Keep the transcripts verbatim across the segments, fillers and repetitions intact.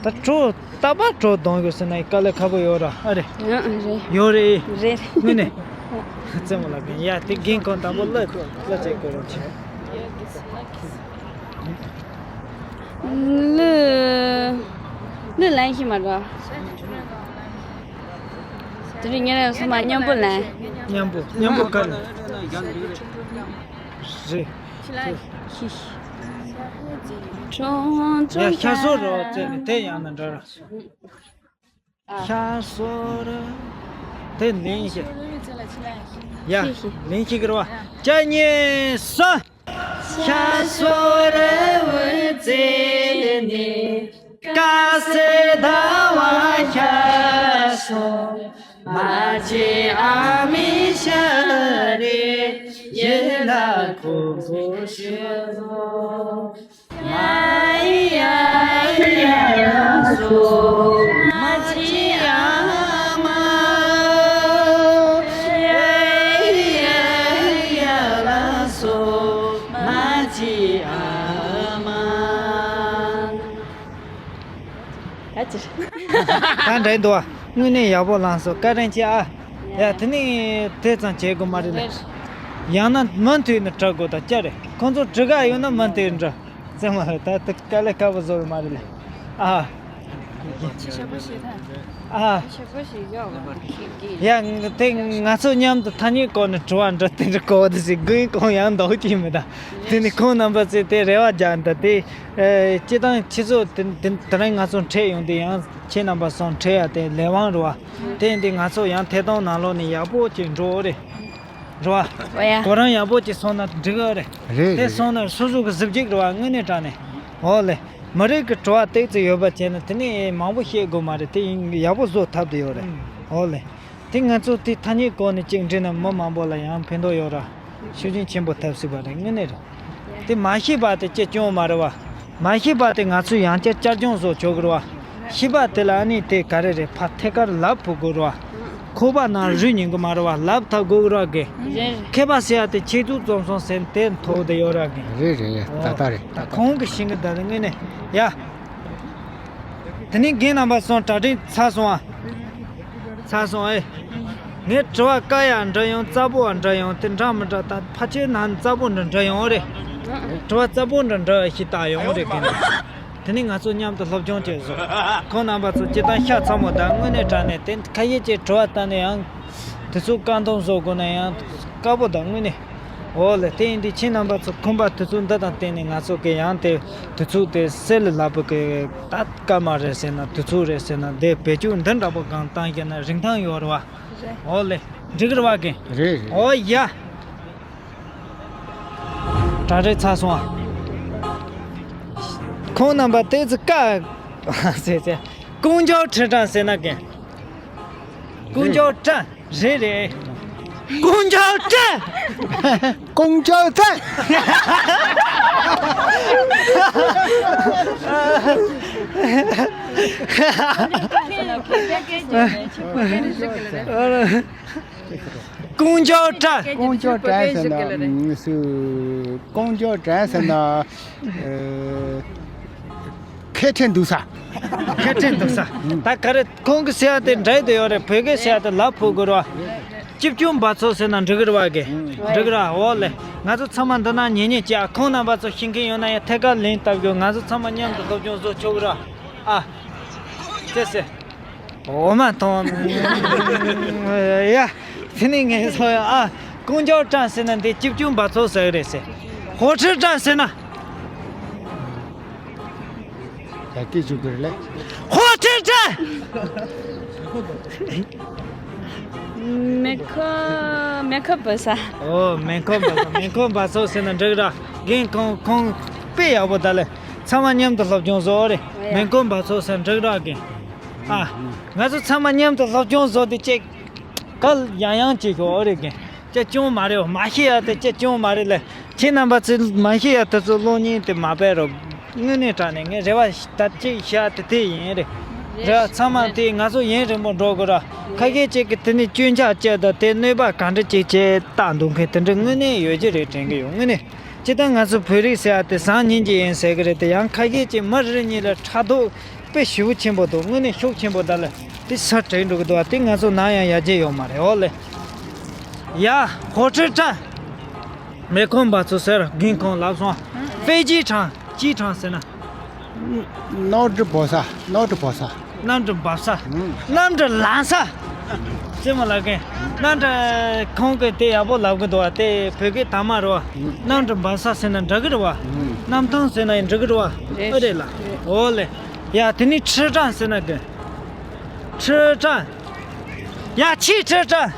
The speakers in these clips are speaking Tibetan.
ད་གྲོ་རྟག་པར་གྲོ་གཏོང་དགོས་ཟེར་ན་དཀའ་ལས་ཁག་པོ་ཡོད་ར། ཨ་རེད། ཡང་རེད། ཡོད་རེད། རེད། དངོས་གནས། རྩེད་མོ་ལབ་མཁན་ཡ་དེ་རྒན་ཁོང་དང་པོ་གླུ་གླུ་བྱེད་དགོས་རོགས་བྱེད། གླུ་གླུ་ལེན་ཤེས་མ་རེད། དེ་རིང་ཉིན་རེ་སོ་མ་མཉམ་པོ་ལེན། མཉམ་པོ་མཉམ་པོ་ག་ལ། རེད། ཁྲོང་ཁྲོང་ཡ་ཤ་སོ་རོ་བཙལ་ནས་དེ་ཡང་ན་འདྲ་ར། ཤ་སོ་རོ། དེ་ལེན་ཤེས། ཡ་ལེན་ཤེས་གི་ར་བ། ཅ་ཉེ་སོ། ཤ་སོ་རོ་བཙལ་ནས། དཀར་སེར་ཟླ་བ་ཤར་སོང་། མ་བྱེད་ཨ་མའི་ཤ་རེད། ཡིད་ལ་ཁོ་བོ་ཤི་སོང་། ཡ་ཡ་ཡ་ལ་སོ། མ་བྱེད་ཨ་མ། ཡ་ཡ་ཡ་ལ་སོ། མ་བྱེད་ཨ་མ། ད་ཅི། ད་འདྲ་འདུག་ཨ། དངོས་གནས་ཡག་པོ་བླངས་སོང་། བཀའ་དྲིན་ཆེ་ཨ། ཡ་དེ་ནི་དེ་ཙམ་བྱེད་དགོས་མ་རེད་ལ། ཡང་ན་མུ་མཐུད་ནས་འཁྲབ་དགོས་ད་ཅི་རེད། ཁོང་ཚོ་འགྲིག་ག་ཡོད་ན་མུ་མཐུད་འགྲོ། ཙེ་མ་ད་དེ་དཀའ་ལས་ཁག་པོ་བཟོ་གི་མ་རེད་ལ། ཨ། ཁྱི་ཞབས་པོ་ཞིག་ཐལ། ཨ། ཞབས་པོ་ཞིག་ཡོད་པ། ཡ་དེ་ང་ཚོ་མཉམ་དུ་ཐ་སྙད་སྐོར་ནས་དྲི་བ་འདྲི་དེ་འདྲ་གོ་བ་དེ་ཞིག་དགོས་ཡིན་གོང་ཡང་འདོགས་ཀྱི་མི་ད། དེ་ནི་ཁོང་རྣམ་པ་ཚོས་དེ་རེ་བ་རྒྱག་འདུག་དེ། ཨེ། སྤྱི་བཏང་ཁྱེད་ཚོ་དེ་དེ་དེ་རིང་ང་ཚོ་འཕྲད་ཡོང་དུས་ཡང་ཁྱེད་རྣམ་པ་ཚོ་འཕྲད་ཡ་དེ་ལས་དབང་རེད་བ། དེ་ཡིན་དུས་ང་ཚོ་ཡང་ཐད་གཏོང་ནང་ལོགས་ནས་ཡག་པོ་ཅིག་འགྲོ་རེད། རེད་བ། ཨོ་ཡ། ཁོ་རང་ཡག་པོ་ཅིག་སོང་ན་འགྲིག་གི་རེད། རེད་དེ་རེད་སོང་ན་སོ་སོ་གི་གཟི་བརྗིད་རེད་བ། དངོས་གནས་དྲང་གནས། འོ་ལེ། མི་རིགས་ཀྱི་དྲི་བ་ཏོག་ཙམ་ཡོད་པ་བྱས་ན་དེ་ནས་མང་པོ་བཤད་དགོས་མ་རེད། དེ་ཡིན་ཡག་པོ་བཟོ་ཐབས་དེ་ཡོད་རེད། ཨུམ། འོ་ལེ། དེ་ང་ཚོ་དེ་ཐ་སྙད་སྐོར་ནས་གཅིག་འདྲི་ན་མི་མང་པོ་ལ་ཡང་ཕན་ཐོགས་ཡོད་ར། ཤུགས་རྐྱེན་ཆེན་པོ་ཐེབས་སྲིད་པ་རེད། དངོས་གནས་རེད། དེ་མ་ཤེས་པ་དེ་ཅི་སྐྱོན་མ་རེད་བ། མ་ཤེས་པ་དེ་ང་ཚོས་ཡང་བསྐྱར་བསྐྱར་སྦྱོང་བཟོ་ཆོག་གི་རེད་བ། ཤེས་པ་དེ་ལ་ཨ་ནི་དེ་ག་རེ་རེད། ཕ་ཐད་ཀར་ལབ་ཕུད་དགོས་རེད་བ། ཁོག་པ་ནང་རུལ་ཉན་གི་མ་རེད་བ། ལབ་ཐག་དགོས་གི་རེད་བ་གི། རེད། མཁས་པ་ཟེར་ཡ་དེ་ཆེད་དུ་རྩོམ་སོང་ཟེར་དེ་ཐོག་དེ་ཡོད་རེད་བ་གི། རེད་རེད་ཡ། ད་ལྟ་རེད། ད་ཁོང་གི་ཤིང་གི་ད་རེ་དངོས་གནས་ཡ། དེ་ནས་རྒན་རྣམ་པ་ཚོ་གྲ་སྒྲིག་ཚར་སོང་ཨ། ཚར་སོང་ཨེ། ངས་དྲི་བ་དཀའ་ཡག་འདྲི་ཡོང་། རྩ་པོ་བ་འདྲི་ཡོང་། དེ་འདྲ་མི་འདྲ་ད་ཕལ་ཆེར་ནང་རྩ་པོ་འདྲི་འདྲི་ཡོང་རེད། དྲི་བ་རྩ་པོ་འདྲི་འདྲི་ཞིག་བཏང་ཡོང་རེད་རྒན། དེ་ནས་ང་ཚོ་མཉམ་དུ་སློབ་སྦྱོང་བྱས་སོང་། ཁོང་རྣམ་པ་ཚོ་སྤྱིར་བཏང་ཤ་ཚ་མོ་དང་དངོས་གནས་དྲང་གནས་དེ་ཁ་ཤས་ཀྱིས་དྲི་བ་བཏང་ནས་ཡང་དུས་ཚོད་བཀག་འདོམས་བཟོ་དགོས་ན་ཡང་དཀའ་པོ་དང་དངོས་གནས། འོ་ལེ། དེ་ཡིན་དུས་ཁྱེད་རྣམ་པ་ཚོ་ཁོམ་པ་དུས་ཚོད་འདི་དང་བསྟུན་ནས་ང་ཚོ་གི་ཡང་དེ་དུས་ཚོད་དེ་གསེར་ལས་སླ་པོ་གི་ད་སྐར་མ་རེད་ཟེར་ན་དུས་ཚོད་རེད་ཟེར་ན་དེ་བེད་སྤྱོད་འདི་འདྲ་པོ་གང་བཏང་ཤེ་ན་རིན་ཐང་ཡོད་རེད་བ། འོ་ལེ། འགྲིག་རེད་བ་གི། རེད་རེད། འོ་ཡ། གྲ་སྒྲིག་ཚར་སོང་ཨ། ཁོང་རྣམ་པ་དེ་ཚོ་ཀ་ཟེར་ཟེར། ཀུང་ཅའོ་ཁྲི་ཀྲང་ཟེར་ན་གི། ཀུང་ཅའོ་ཀྲང་། རེད་རེད། ཀུང་ཅའོ་ཀྲང་། ཀུང་ཅའོ་ཀྲང་། ཀུང་ཅའོ་ཀྲང་། ཀུང་ཅའོ་ཀྲང་ཟེར་ན་སུ། ཀུང་ཅའོ་ཀྲང་ཟེར་ན། ཨ། མཁས་ཁྲེལ་འདུག་ས། མཁས་ཁྲེལ་འདུག་ས། ད་ག་རེ་ཁོང་གི་ཟེར་ཡ་དེ་འདྲ་དེ་ཡོད་རེད། བོད་སྐད་ཟེར་ཡ་དེ་ལབ་ཕོད་དགོས་ར། སྤྱི་སྤྱོད་འབག་བཙོག་ཟེར་ན་འགྲིག་གི་རེད་བ་གི། འགྲིག་གི་ར། འོ་ལེ། ང་ཚོ་ཚང་མ་འདི་ན་ཉན་ཉན་བྱས། ཁོང་རྣམ་པ་ཚོ་ཤེས་མཁན་ཡོད་ན་ཡང་ཐད་ཀར་ལན་བཏབ་དགོས། ང་ཚོ་ཚང་མ་མཉམ་དུ་སློབ་སྦྱོང་བཟོ་ཆོག་གི་ར། ཨ། ཙེ་ཙེ། འོ་མ་ཐོང་། ཡ། དེ་ནས་ངས་སོ་ཡ་ཨ། ཀུང་ཅའོ་ཀྲང་ཟེར་ན་འདི་སྤྱི་སྤྱོད་འབག་བཙོག་ཟེར་གི་རེད་ཟེར། ཧོ་ཁྲི་ཀྲང་ཟེར་ན། ཡ་སྐད་ཅིག་གི་རེད་ལེ། ཧོ་ཁྲི་ཀྲང་། མེ་ཁོ་མེ་ཁོ་འབག་ས། ཨོ་མེ་ཁོ་འབག་ས། མེ་ཁོ་འབག་བཙོག་ཟེར་ན་འགྲིག་ར། རྒན་ཁོང་ཁོང་དཔེ་ཡག་པོ་ད་ལེ། ཚང་མ་མཉམ་དུ་སློབ་སྦྱོང་བཟོ་རེ། ཡ། མེ་ཁོ་འབག་བཙོག་ཟེར་ན་འགྲིག་ར་རྒན། ཨ། ང་ཚོ་ཚང་མ་མཉམ་དུ་སློབ་སྦྱོང་བཟོ་དེ་ཅིག་ག་ཡང་ཡང་ཅིག་ཤོག་རེ་རྒན། ཅི་སྐྱོན་མ་རེད། མ་ཤེས་ཡ་དེ་ཅི་སྐྱོན་མ་རེད་ལེ། ཁྱེད་རྣམ་པ་ཚོས་མ་ཤེས་ཡ་དེ་ཚོ་གློག་བརྙན་དེ་མ་སྤེལ་རོགས། དངོས་གནས་དྲང་གནས་ངས་རེ་བ་ད་ཅིག་བྱ་དེ་དེ་ཡིན་རེད། རེད། ཚང་མ་དེ་ང་ཚོ་ཡུན་རིང་པོ་འགྲོ་དགོས་ར། ཁ་ཤས་ཅིག་གིས་དེ་ནི་སྐྱོན་ཆ་བཅད་དང་དེ་གནོད་པ་ག་འདྲ་ཅིག་བྱས་བཏང་འདུག་མཁན་དེ་འདྲ་དངོས་གནས་ཡོད་ཀྱི་རེད་དྲན་གི་ཡོད། དངོས་གནས་སྤྱིར་བཏང་ང་ཚོ་བོད་རིགས་ཟེར་ཡ་དེ་བཟང་ངན་གྱི་ཡིན་ཟེར་གི་རེད་དེ། ཡང་ཁ་ཤས་ཅིག་མི་རེ་རེ་གཉིས་ལ་ཕྲག་དོག་དཔེ་ཞེ་པོ་ཆེན་པོ་འདུག་དངོས་གནས་ཤུགས་ཆེན་པོ་ད་ལ་དེ་ས་དྲན་འགྲོ་གི་འདུག་བ། དེ་ང་ཚོ་ནམ་ཡང་ཡར་རྒྱས་ཡོད་མ་རེད། འོ་ལེ། ཡ། ཧོ་ཁྲི་ཀྲང་། མེ་ཁོང་པ་ཚོ་ཟེར་རྒན་ཁོང་ལབ་སོང་། དཔེ་ཅི་ཁྲང་ཅི་ཁྲང་ཟེར་ན། ནོར་འདྲི་བོ་ས་ནོར་འདྲི་བོ་ས། གནམ་གྲུ་འབབ་ས། ཨང་། གནམ་གྲུ་ལངས་ས། རྩེད་མོ་ལགས་ཀྱིས། གནམ་གྲུ་ཁོང་གིས་དེ་ཡག་པོ་ལབ་གི་འདུག་བ། དེ་བོད་སྐད་དག་མ་རེད་བ། ཨང་། གནམ་གྲུ་འབབ་ས་ཟེར་ན་འགྲིག་གི་རེད་བ། ཨང་། གནམ་ཐང་ཟེར་ན་ཡང་འགྲིག་གི་རེད་བ། རེད། ཨེ་རེད་ལ། རེད། འོ་ལེ། ཡ་དེ་ནས་ཁྲི་ཀྲང་ཟེར་ན་དགོས། ཁྲི་ཀྲང་། ཡ་ཆི་ཁྲི་ཀྲང་།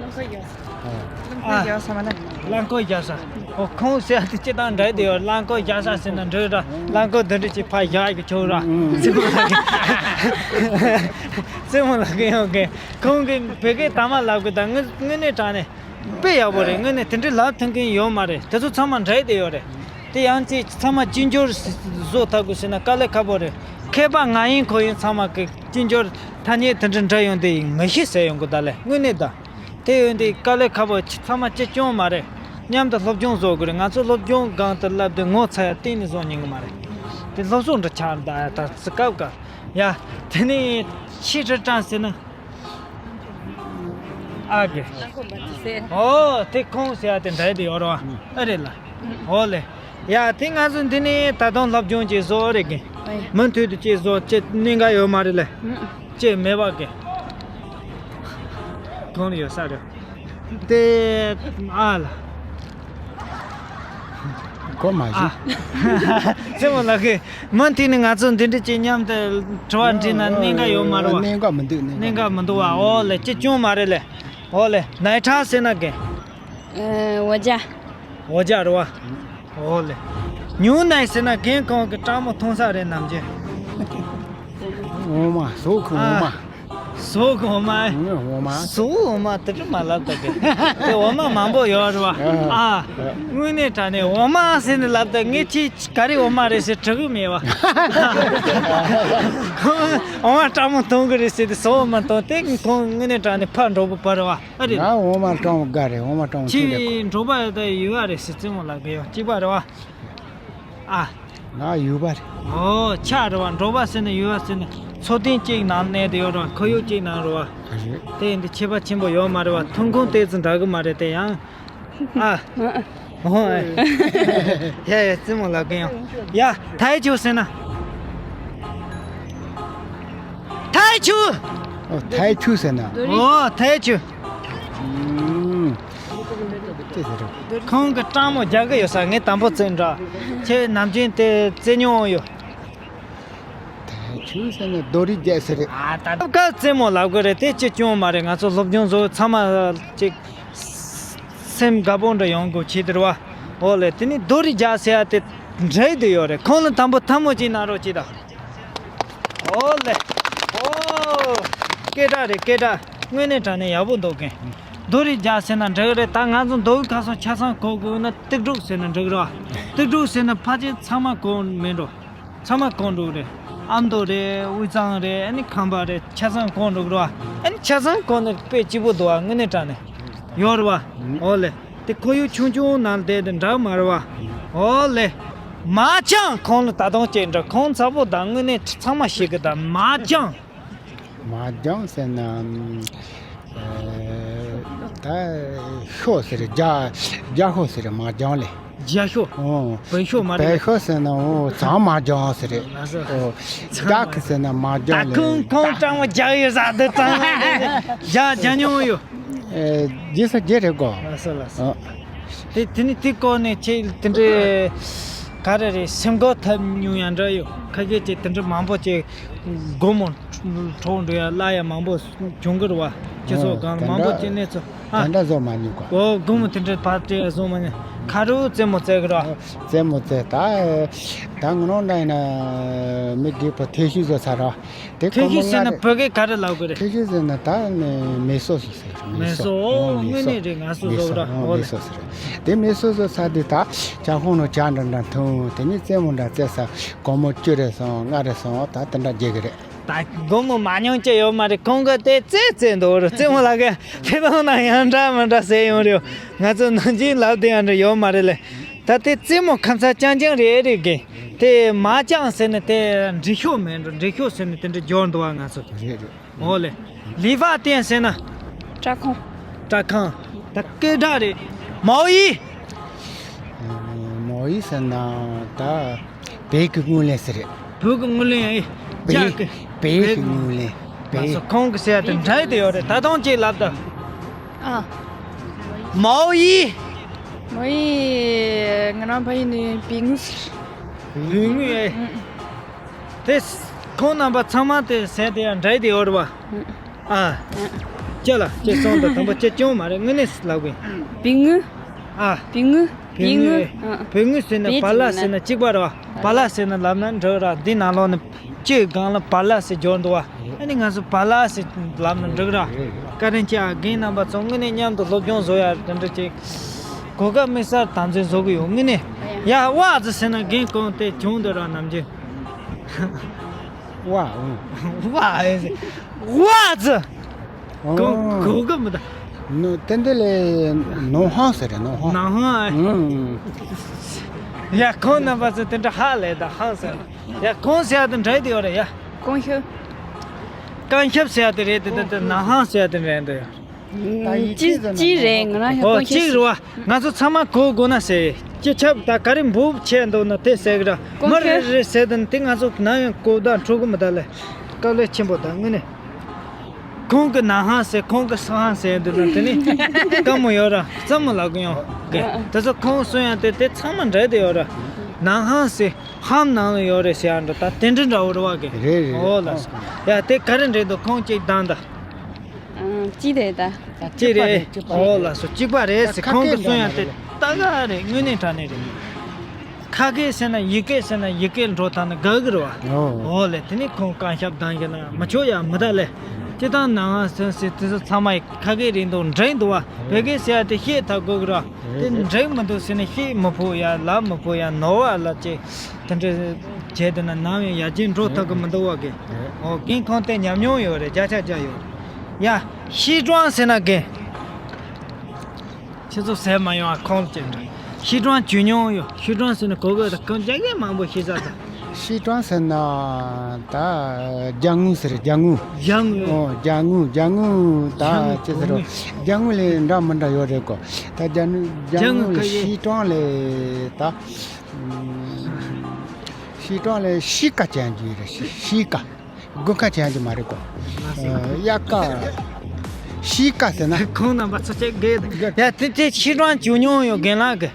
རླངས་འཁོར་རྒྱག་ས། རླངས་འཁོར་རྒྱག་ས་མ་ལ། རླངས་འཁོར་རྒྱག་ས། ཨོ་ཁོང་ཟེར་ཡ་དེ་སྤྱིར་བཏང་འདྲ་དེ་ཡོད། རླངས་འཁོར་རྒྱག་ས་ཟེར་ན་འགྲིག་ར། རླངས་འཁོར་འདི་འདྲ་ཅིག་ཕར་བཞག་གི་ཆོག་ར། རྩེད་མོ་ལགས་ཀྱིས། རྩེད་མོ་ལགས་ཀྱིས་ཡོང་གི། ཁོང་གིས་བོད་སྐད་དག་མ་ལབ་གི། ད་དངོས་དངོས་གནས་དྲང་གནས་དཔེ་ཡག་པོ་རེད། དངོས་གནས་དེ་འདྲ་ལབ་ཐུབ་མཁན་ཡོད་མ་རེད། དེ་ཚོ་ཚང་མ་འདྲ་དེ་ཡོད་རེད། དེ་ཡང་ཅིག་ཚང་མ་གཅིག་འགྱུར་བཟོ་ཐུབ་དགོས་ཟེར་ན་དཀའ་ལས་ཁག་པོ་རེད། མཁས་པ་ང་ཡིན་ཁོ་ཡིན་ཚང་མ་གི་གཅིག་འགྱུར་ཐ་སྙད་དེ་འདྲ་འདྲ་ཡོང་དེ་མི་ཤེས་ཟེར་ཡོང་གི། ད་ལས་དངོས་གནས་ད། དེ་ཡོད་འདི་དཀའ་ལས་ཁག་པོ་ཆེ། ཚང་མ་གཅིག་རྐྱང་མ་རེད། མཉམ་དུ་སློབ་སྦྱོང་བཟོ་དགོས་རེད། ང་ཚོ་སློབ་སྦྱོང་སྒང་དུ་བསླབ་དུས་ངོ་ཚ་ཡ་གཏན་ནས་བཟོ་ཉན་གི་མ་རེད། དེ་སློབ་གསོ་འདྲ་ཆགས་ད་ད་སི་སྐབས་ཀ། ཡ། དེ་ནས་ཆི་ཁྲི་ཀྲང་ཟེར་ན། ཨ་གི། ཨོ་དེ་ཁོང་ཟེར་ཡ་དེ་འདྲ་དེ་ཡོད་རེད་བ། ཨ་རེད་ལ། འོ་ལེ། ཡ་དེ་ང་ཚོ་འདི་ནས་ད་དུང་སློབ་སྦྱོང་བྱེད་བཟོ་རེད་གི། ཨེ། མུ་མཐུད་དུ་བྱེད་བཟོ་བྱེད་གནད་འགག་ཡོད་མ་རེད་ལེ། ཨུ། བྱེད་མེད་པ་གི། གང་ལ་ཡོད་ས་རེད། དེ་ཨ་ལ། གོ་མ་ཨ། ཞུ། རྩེད་མོ་ལགས་ཀྱིས་མུ་མཐུད་ནས་ང་ཚོ་འདི་འདྲ་ཅིག་མཉམ་དུ་དྲི་བ་འདྲི་ན་གནད་འགག་ཡོད་མ་རེད་བ། གནད་འགག་མི་འདུག་གནད་འགག་མི་འདུག་བ། འོ་ལེ་ཅི་ཅུང་མ་རེད་ལེ། འོ་ལེ་ནའི་ཁྲ་ཟེར་ན་གི། ཨ། འོ་ཇ། འོ་ཇ་རེད་བ། འོ་ལེ། ཉུང་ནའི་ཟེར་ན་རྒན་ཁོང་གི་སྤྲང་མོ་མཐོང་ས་རེད་ནམ་རྒྱུན། འོ་མ་ཟོག་གི་འོ་མ། ཨ། ཟོག་གི་འོ་མ། ཨ། འོ་མ། ཟོག་འོ་མ་དེ་འདྲ་མ་ལབ་ད་གི། དེ་འོ་མ་མང་པོ་ཡོད་རེད་བ། ཨ། ཨ། དངོས་གནས་དྲང་གནས་འོ་མ་ཟེར་ནས་ལབ་ད་ངས་ཁྱེད་ག་རེ་འོ་མ་རེད་ཟེར་དྲི་གི་མེད་བ། འོ་མ་སྤྲང་མོ་མཐོང་གི་རེད་ཟེར་དེ་ཟོག་འོ་མ་མཐོང་དེ་ཁོང་དངོས་གནས་དྲང་གནས་ཕར་འགྲོ་པོ་པ་རེད་བ། ཨ་རེད། ང་འོ་མ་སྤྲང་བོ་དགའ་རེད། འོ་མ་སྤྲང་བོ་ཁྱི་ཆུང་དེ་གོ། འགྲོ་པ་ཡོད་ད་ཡོད་ཨ་རེད་ཟེར་རྩེད་མོ་ལགས་ཀྱིས་ཡོང་གཅིག་པ་རེད་བ། ཨ། ང་ཡོད་པ་རེད། ཨོ་ཆ་རེད་བ། འགྲོ་པ་ཟེར་ནས་ཡོད་བ་ཟེར་ནས་འཚོ་རྟེན་གཅིག་ནང་གནས་དེ་ཡོད་རེད་བ། ཁོར་ཡུག་གཅིག་ནང་རེད་བ། རེད། དེ་ཡིན་དུས་ཁྱད་པར་ཆེན་པོ་ཡོད་མ་རེད་བ། ཐོན་ཁུངས་ཏོག་ཙམ་འདྲ་གི་མ་རེད་དེ་ཡང་། ཨ། ཨོ། ཡ་ཡ་རྩེད་མོ་ལགས་ཀྱིས་ཡོང་། ཡ་ཐའི་ཆུ་ཟེར་ན། ཐའི་ཆུ། ཨོ་ཐའི་ཆུ་ཟེར་ན། ཨོ་ཐའི་ཆུ། ཨུམ། ཅི་ཟེར་རོ། ཁོང་གི་སྤྲང་མོ་རྒྱག་གི་ཡོད་ས་ངས་དང་པོ་བཙལ་འདྲ། ཁྱེད་ནམ་རྒྱུན་དེ་བཙལ་མྱོང་ཡོད། ཐའི་ཆུ་ཟེར་ན་རྡོ་རིགས་རྒྱག་ས་རེད། ཨ་ད་སྐབས་རྩེད་མོ་ལབ་གི་རེད་དེ་ཅི་ཅུང་མ་རེད། ང་ཚོ་སློབ་སྦྱོང་བཟོ་ཚང་མ་ཅིག་སེམས་དགའ་པོ་འདྲ་ཡོང་དགོས་ཆེད་དེ་རེད་བ། འོ་ལེ་དེ་ནི་རྡོ་རིགས་རྒྱག་ཟེར་ཡ་དེ་འདྲ་དེ་ཡོད་རེད། ཁོང་ལ་དང་པོ་ཐལ་མོ་ཅིག་གནང་རོགས་ཅིག་དང་། འོ་ལེ། ཨོ། སྐད་གྲགས་རེད་སྐད་གྲགས། དངོས་གནས་དྲང་གནས་ཡག་པོ་འདུག་གན། རྡོ་རིགས་རྒྱག་ཟེར་ན་འགྲིག་རེད། ད་ང་ཚོ་མདོ་དབུས་ཁམས་གསུམ་ཆ་ཚང་གོ་དགོས་ན་ཏིག་ཏྲུག་ཟེར་ན་འགྲིག་རེད་བ། ཏིག་ཏྲུག་ཟེར་ན་ཕལ་ཆེར་ཚང་མ་གོ་མེད་འགྲོ། ཚང་མ་གོ་འགྲོ་རེད། ཨ་མདོ་རེད། དབུས་གཙང་རེད། ཨ་ནི་ཁམས་པ་རེད། ཆ་ཚང་གོ་འགྲོ་རེད་བ། ཨ་ནི་ཆ་ཚང་གོ་ན་དཔེ་སྐྱིད་པོ་འདུག་བ། དངོས་གནས་དྲང་གནས་ཡོད་རེད་བ། འོ་ལེ། དེ་ཁོར་ཡུག་ཆུང་ཆུང་ནང་བསྡད་དེ་འདྲ་མ་རེད་བ། འོ་ལེ། མ་ཅང་ཁོང་ལ་ད་དུང་སྐྱེས་འདྲ། ཁོང་ཚ་པོ་དང་དངོས་གནས་ཚང་མ་ཤེས་གི། ད་མ་ཅང་། མ་ཅང་ཟེར་ན། ཨ། ད་ཤོ་ཟེར་རེད། རྒྱ་རྒྱ་ཤོ་ཟེར་རེད། མ་ཅང་ལེ། རྒྱ་ཤོ། ཨོ། བོད་ཤོ་མ་རེད། བོད་ཤོ་ཟེར་ན་འོ་ཚང་མ་ཅང་ཟེར་རེད། ལགས་སོ། ཨོ། རྒྱ་གི་ཟེར་ན་མ་ཅང་ལེ། ད་ཁོང་ཁོང་སྤྲང་བོ་རྒྱག་ཡོད་ས་འདི་ཙང་རྒྱ་རྒྱ་མྱོང་ཡོད། ཨེ། རྗེས་སུ་རྗེས་རེད་གོ། ལགས་སོ་ལགས་སོ། ཨོ། དེ་དེ་ནི་དེ་སྐོར་ནས་ཁྱེད་དེ་འདྲའི་ག་རེ་རེད། སེམས་འགུལ་ཐེབས་མྱོང་ཡ་འདྲ་ཡོད། ཁ་ཤས་ཀྱིས་དེ་འདྲ་མང་པོ་ཅིག་སྒོར་མོ་འཕྲོག་འགྲོ་ཡ་གླ་ཡ་མང་པོ་བྱུང་གི་རེད་བ། སྤྱི་ཚོགས་སྒང་ལ་མང་པོ་ཅིག་གནས་ཚུལ། ཨ། དེ་འདྲ་བཟོ་མ་མྱོང་གོ། འོ་སྒོར་མོ་དེ་འདྲ་ཕར་སྤྲད་བཟོ་མ་མྱོང་། ཁ་རུ་རྩེད་མོ་རྩེ་གི་རེད་བ། རྩེད་མོ་རྩེ་ད། ད་ངོ་ནང་ན་ཡིན་ན་མི་རྒད་པོ་ཐེ་ཤུ་བཟོ་ཚར་རེད་བ། དེ་ཐེ་ཤུ་ཟེར་ན་བོད་སྐད་ག་རེ་ལབ་དགོས་རེད། ཐེ་ཤུ་ཟེར་ན་ད་ནི་མེ་སོ་ཟེར། མེ་སོ། ཨོ་དངོས་གནས་རེད། ང་སོ་ཟོ་ར། ཨོ་མེ་སོ་ཟེར། དེ་མེ་སོ་ཟོ་ས་དེ་ད་ཇ་ཁང་ནང་ཇ་འདྲ་འདྲ་འཐུང་། དེ་ནས་རྩེད་མོ་འདྲ་རྩེ་ས། སྒོར་མོ་བཅུ་རེ་སོང་། ལྔ་རེ་སོང་། ད་དེ་འདྲ་རྒྱག་གི་རེད། ད་སྒོར་མོ་མ་མྱོང་ཅི་ཡོད་མ་རེད། ཁོང་གིས་དེ་རྩེ་རྩེ་འདུག་རེད། རྩེད་མོ་ལགས་ཀྱིས་དེ་ལོ་ན་ཡང་འདྲ་མི་འདྲ་ཟེར་ཡོང་རེད། ང་ཚོ་ནང་ཆེན་ལབ་དེ་ཡང་འདྲ་ཡོད་མ་རེད་ལེ། ད་དེ་རྩེད་མོ་ཁ་མཚར་རྐྱང་རྐྱང་རེད་རེད་གི། དེ་མ་ཅང་ཟེར་ནས་དེ་འབྲི་ཤོག་མེད་འགྲོ། འབྲི་ཤོག་ཟེར་ནས་དེ་འདྲ་སྦྱོར་འདུག་བ་ང་ཚོ། རེད་རེད། འོ་ལེ། ལི་ཧྥ་ཏན་ཟེར་ན། སྐྲ་ཁང་། སྐྲ་ཁང་། ད་སྐད་གྲགས་རེད། མའོ་ཡི། མའོ་ཡི་ཟེར་ན་ད་བོད་ཀྱི་དངུལ་ལེན་ཟེར་རེད། བོད་ཀྱི་དངུལ་ལེན་ཨེ། བོད་ཀྱི་བོད་ཀྱི་དངུལ་ལེན། བོད། ཁོང་གི་ཟེར་དེ་འདྲ་དེ་ཡོད་རེད། ད་དུང་ཅིག་ལབ་ད། ཨ། མའོ་ཡི། མའོ་ཡི། ང་རང་ཕ་ཡུལ་ནས་བོད་དངུལ་ཟེར། བོད་དངུལ་ཨེ། དེ་ཁོང་རྣམ་པ་ཚང་མ་དེ་ཟེར་དེ་ཡང་འདྲ་དེ་ཡོད་རེད་བ། ཨ། ཅི་ལ་ཅི་སོང་ད་དམ་པ་ཅི་ཅུང་མ་རེད། དངོས་གནས་ལབ་གི། བོད་དངུལ། ཨ། བོད་དངུལ། བོད་དངུལ། བོད་དངུལ་ཟེར་ན་བོད་པཱ་ལགས་ཟེར་ན་གཅིག་པ་རེད་བ། པཱ་ལགས་ཟེར་ན་ལབ་ན་འགྲིག་ར། འདི་ནང་ལོགས་ནས་སྤྱིའི་སྒང་ལ་པཱ་ལགས་ཟེར་སྦྱོར་འདུག་བ། ཨ་ནི་ང་ཚོ་པཱ་ལགས་ཟེར་ལབ་ན་འགྲིག་ར། བཀའ་དྲིན་ཆེ་ཨ། རྒན་རྣམ་པ་ཚོ་དངོས་གནས་མཉམ་དུ་སློབ་སྦྱོང་བཟོ་ཡ་དེ་འདྲ་ཅིག་གོ་སྐབས་དམིགས་བསལ་དམ་འཛིན་བཟོ་གི་ཡོད། དངོས་གནས་ཡ་ཝ་ཙི་ཟེར་ན་རྒན་གོང་དེ་བྱུང་འདུག་ར་ནམ་རྒྱུན། ཝ། ཝ་ཨེ་ཟེར། ཝ་ཙི། ཨོ། གོ་གོ་གི་མི་ད། ནོ་ཏན་ཏན་ལས་ནོ་ཧང་ཟེར་རེད། ནོ་ཧང་། ནོ་ཧང་། ཨུམ། ཡ་ཁོང་རྣམ་པ་ཚོ་དེ་འདྲ་ཧ་ལས་ད་ཧང་ཟེར། ཡ་ཁོང་ཟེར་ཡ་དེ་འདྲ་དེ་ཡོད་རེད་ཡ། ཀོང་ཤབ། ཀོང་ཤབ་ཟེར་ཡ་དེ་རེད་དེ་དེ་དེ་ནོ་ཧང་ཟེར་ཡ་དེ་རེད་དེ། ཅི་ཅི་རེད། ང་རང་ཡང་ཨོ་ཀོང་ཤབ། གཅིག་རེད་བ། ང་ཚོ་ཚང་མ་གོ་དགོས་ན་ཟེར། སྤྱི་ཁྱབ་ད་ག་རེ་འབུབ་ཆེ་འདུག་ན་དེ་ཟེར་གི་ར། མ་རེད་རེད་ཟེར་དུས་དེ་ང་ཚོ་ནམ་ཡང་གོ་བརྡ་འཕྲོད་གི་མི་ད་ལེ། དཀའ་ལས་ཆེན་པོ་ད་དངོས་གནས། ཁོང་གི་ནང་ཧང་ཟེར། ཁོང་གི་སང་ཧང་ཟེར་འདུག་ན་དེ་ནི་དཀའ་མོ་ཡོད་ར། རྩ་མོ་ལབ་གི་ཡོང་གི། དེ་ཚོ་ཁོང་གསུང་ཡང་དེ་དེ་ཚང་མ་འདྲ་དེ་ཡོད་ར། ནང་ཧང་ཟེར། ཧམ་ནང་ལ་ཡོད་རེད་ཟེར་ཡང་འདྲ། ད་དེ་འདྲ་འདྲ་བོ་རེད་བ་གི། རེད་རེད། ཨོ་ལགས་སོ། ཡ་དེ་ག་རེ་འདྲ་འདུག་ཁོང་གཅིག་བདམས་ད། ཨང་། ཅི་རེད་ད། ཅི་རེད། ཨོ་ལགས་སོ། གཅིག་པ་རེད་ཟེར། ཁོང་གི་གསུང་ཡང་དེ་ད་ག་རེད། དངོས་གནས་དྲང་གནས་རེད། ཁ་སྐད་ཟེར་ན་ཡི་གེ་ཟེར་ན་ཡི་གེ་འགྲོ་ཐང་ན་དགའ་གི་རེད་བ། ཨོ། ཨོ་ལེ། དེ་ནི་ཁོང་ཀོང་ཤབ་བདམས་ཤེ་ན་མི་ཆོག་ཡ་མི་ད་ལེ། སྤྱི་བཏང་ནང་ཧང་ཟེར་ཟེར་དེ་ཚོ་ཚང་མ་ཡི་ཁ་སྐད་རེད་འདུག་འདྲེན་འདུག་བ། བོད་སྐད་ཟེར་ཡ་དེ་ཤེས་ཐག་དགོས་གི་རེད། དེ་འདྲེན་མི་འདུག་ཟེར་ན་ཤེས་མི་ཕོད་ཡ། ལབ་མི་ཕོད་ཡ། ནོར་བ་ལ་ཅེ། དེ་འདྲ་བྱས་དེ་ན་ནམ་ཡང་ཡར་རྒྱས་འགྲོ་ཐུབ་གི་མི་འདུག་བ་གི། ཨོ་རྒན་ཁོང་དེ་ཉམས་མྱོང་ཡོད་རེད། བརྒྱ་ཆ་བརྒྱ་ཡོད། ཡ་ཤི་ཀྲང་ཟེར་ན་རྒན། ཁྱེད་ཚོ་ཟེར་མ་ཡོང་ཨ། ཁོང་ཅན་འདྲ། ཤི་ཀྲང་བྱུང་མྱོང་ཡོད། ཤི་ཀྲང་ཟེར་ན་གོ་གི་རེད། ཁོང་རྒྱ་སྐད་མང་པོ་ཤེས་ས་དང་། ཤི་ཀྲང་ཟེར་ན་ད་རྒྱ་དངུལ་ཟེར། རྒྱ་དངུལ། རྒྱ་དངུལ། ཨོ་རྒྱ་དངུལ། རྒྱ་དངུལ་ད་རྒྱ་དངུལ། ཅི་ཟེར་རོ། རྒྱ་དངུལ་ལས་འདྲ་མི་འདྲ་ཡོད་རེད་གོ། ད་རྒྱ་དངུལ། རྒྱ་དངུལ་ལས་ཤི་ཀྲང་ལས་ད། ཤི་ཀྲང་ལས་ཤི་ཀ་ཅན་གྱི་རེད། ཤི་ཀ། དགུན་ཁ་ཅན་གྱི་མ་རེད་གོ། དབྱར་ཁ། ཤི་ཀ་ཟེར་ན། ཁོང་རྣམ་པ་ཚོ་ཅེ་གེ། ཡ་དེ་དེ་ཤི་ཀྲང་བྱུང་མྱོང་ཡོད་རྒན་ལགས་གི།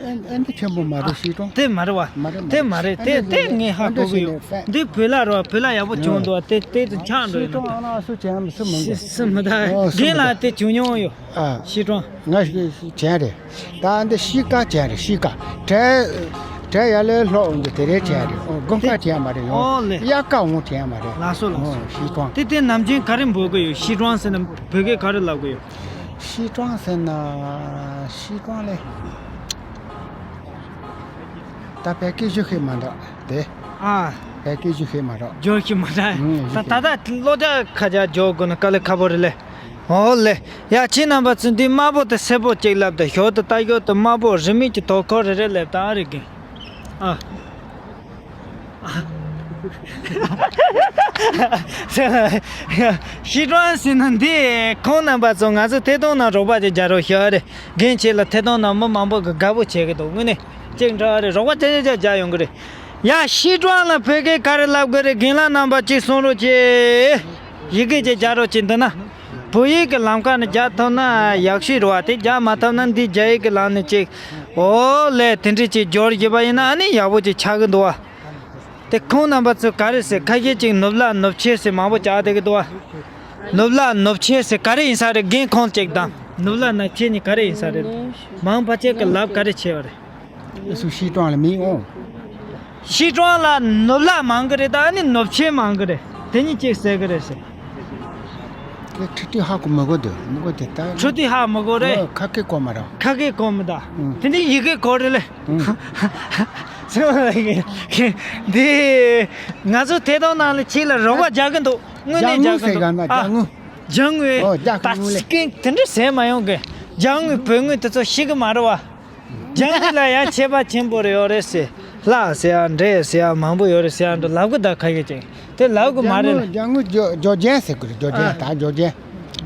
ཨེ་འདི་ཆེན་པོ་མ་རེད། ཤི་ཀྲང་། དེ་མ་རེད་བ། མ་རེད་མ་དེ་རེད། མ་རེད། དེ་དེ་ངས་ཧ་གོ་གི་ཡོད། འདི་བོད་ལ་རེད་བ། བོད་ལ་ཡག་པོ་བྱུང་འདུག་བ། དེ་དེ་དུ་ཆགས་འགྲོ་ཡོད་ན། ཤི་ཀྲང་ཨ་ན་སུ་ཅན་མི་སུ་མི་འགོ། སུ་མི་ད། ཨོ་སུ་རྒན་མི་ལགས་ད། དེ་བྱུང་མྱོང་ཡོད། ཨ། ཤི་ཀྲང་། ང་ཞིག་ཅན་རེད། ད་འདི་ཤི་ཀ་ཅན་རེད། ཤི་ཀ། བྲེ། བྲེ་ཡ་ལས་ལྷོ་འོང་གི་དེ་རེད་ཅན་རེད། ཨོ་དགུན་ཁ་ཅན་མ་རེད། ཨོ་ཨོ་ལེ། དབྱར་ཁ་འོང་ཅན་མ་རེད། ལགས་སོ་ལགས་སོ། ཨོ་ཤི་ཀྲང་། དེ་དེ་ནམ་རྒྱུན་ག་རེ་འབོད་གི་ཡོད། ཤི་ཀྲང་ཟེར་ན་བོད་སྐད་ག་རེ་ལབ་གི་ཡོད། ཤི་ཀྲང་ཟེར་ན། ཤི་ཀྲང་ལས། ད་བོད་སྐད་ཞུ་ཤེས་མ་འདུག་དེ། ཨ། བོད་སྐད་ཞུ་ཤེས་མ་འདུག་འབྱོར་ཤེས་མ་འདུག་ཨུམ། ད་ད་ད་ལོ་ལྕགས་ཁ་ཆ་འབྱོར་དགོས་ན་དཀའ་ལས་ཁག་པོ་རེད་ལེ། ཨོ་ལེ། ཡ་ཁྱེད་རྣམ་པ་ཚོ་འདི་དམར་པོ་དང་སེར་པོ་གཅིག་ལབ་དང་། ཞོར་དུ་རྟ་ཞོར་དུ་དམར་པོ་རི་མིག་གི་དོ་ཁོར་རེ་རེ་ལབ་དང་ཨ་རེ་རྒན། ཨ། ཤི་ཀྲང་ཟེར་ན་འདི་ཁོང་རྣམ་པ་ཚོ་ང་ཚོ་ཐད་གཏོང་ནང་རོགས་པ་ཅིག་རྒྱག་རོགས་ཞུ་ཨ་རེ། རྒན་ཁྱེད་ལ་ཐད་གཏོང་ནང་མི་མང་པོ་གི་དགའ་པོ་བྱེད་གི་འདུག་དངོས་གནས་ཅིག་འདྲ་ཨ་རེ། རོགས་པ་ཅག་ཅག་ཅག་རྒྱག་ཡོང་གི་རེད། ཡ་ཤི་ཀྲང་ལ་བོད་སྐད་ག་རེ་ལབ་དགོས་རེད། རྒན་ལགས་རྣམ་པ་གཅིག་གསུང་རོགས་གྱིས། ཡི་གེ་གཅིག་རྒྱག་རོགས་གྱིས། འདི་ན་བོད་ཡིག་གི་ལམ་ཁ་ནས་རྒྱག་ཐུབ་ན་ཡག་ཤོས་རེད་བ། དེ་རྒྱག་མ་ཐུབ་ན་འདི་རྒྱ་ཡིག་གི་ལམ་ནས་གཅིག་ཨོ་ལེ། དེ་འདྲས་གཅིག་སྦྱོར་བྱས་པ་ཡིན་ན་ཨ་ནི་ཡག་པོ་གཅིག་ཆགས་ཀྱི་འདུག་བ། དེ་ཁོང་རྣམ་པ་ཚོས་ག་རེ་ཟེར། ཁ་ཤས་གཅིག་ནུབ་ལ་ནུབ་ཆེ་ཟེར་མང་པོ་རྒྱག་བསྡད་ཀྱི་འདུག་བ། ནུབ་ལ་ནུབ་ཆེ་ཟེར་ག་རེ་ཡིན་ས་རེད། རྒན་ཁོང་གཅིག་དང་ནུབ་ལ་ནུབ་ཆེ་གཉིས་ག་རེ་ཡིན་ས་རེད། མང་པ་ཅིག་གི་ལབ་ག་རེ་བྱས་པ་རེད། སུ་ཤི་ཀྲང་ལ་མིང་ཨོ། ཤི་ཀྲང་ལ་ནུབ་ལ་མང་གི་རེད། ད་ནི་ནུབ་ཆེ་མང་གི་རེད། དེ་གཉིས་གཅིག་ཟེར་གི་རེད་ཟེར། དེ་ཁྲི་ཏི་ཧ་གོ་མི་གོ་དེ་མི་གོ་དེ་ད། ཁྲི་ཏི་ཧ་མི་གོ་རེད། ཁ་སྐད་གོ་མ་ར། ཁ་སྐད་གོ་མི་ད། ཨང་། དེ་ནི་ཡི་གེ་གོ་རེད་ལེ། ཨང་། འདི་ང་ཚོ་ཐད་གཏོང་ནང་ལ་ཁྱེད་ལ་རོགས་པ་རྒྱག་གི་འདུག་དངོས་གནས་རྒྱག་གི་འདུག་རྒྱ་དངུལ་ཟེར་ག་ན་རྒྱ་དངུལ། རྒྱ་དངུལ། ཨོ་རྒྱ་དངུལ་ལེ། ད་སྐད་དེ་འདྲ་ཟེར་མ་ཡོང་གི། རྒྱ་དངུལ་བོད་དངུལ་དེ་ཚོ་ཤེས་གི་མ་རེད་བ། རྒྱ་མི་ལ་ཡང་ཁྱད་པར་ཆེན་པོ་རེ་ཡོད་རེད་ཟེར། ལགས་ཟེར་ཡ་འདྲེ་ཟེར་ཡ་མང་པོ་ཡོད་རེད་ཟེར་ཡ་འདྲ་ལབ་གི་ད་ཁ་ཤས་ཅིག་དེ་ལབ་གི་མ་རེད་ལ། རྒྱ་དངུལ་རྒྱ་དངུལ་ཇོ་ཇོ་ཇན་ཟེར་གི་རེད། ཇོ་ཇན། ཨ། ད་ཇོ་ཇན།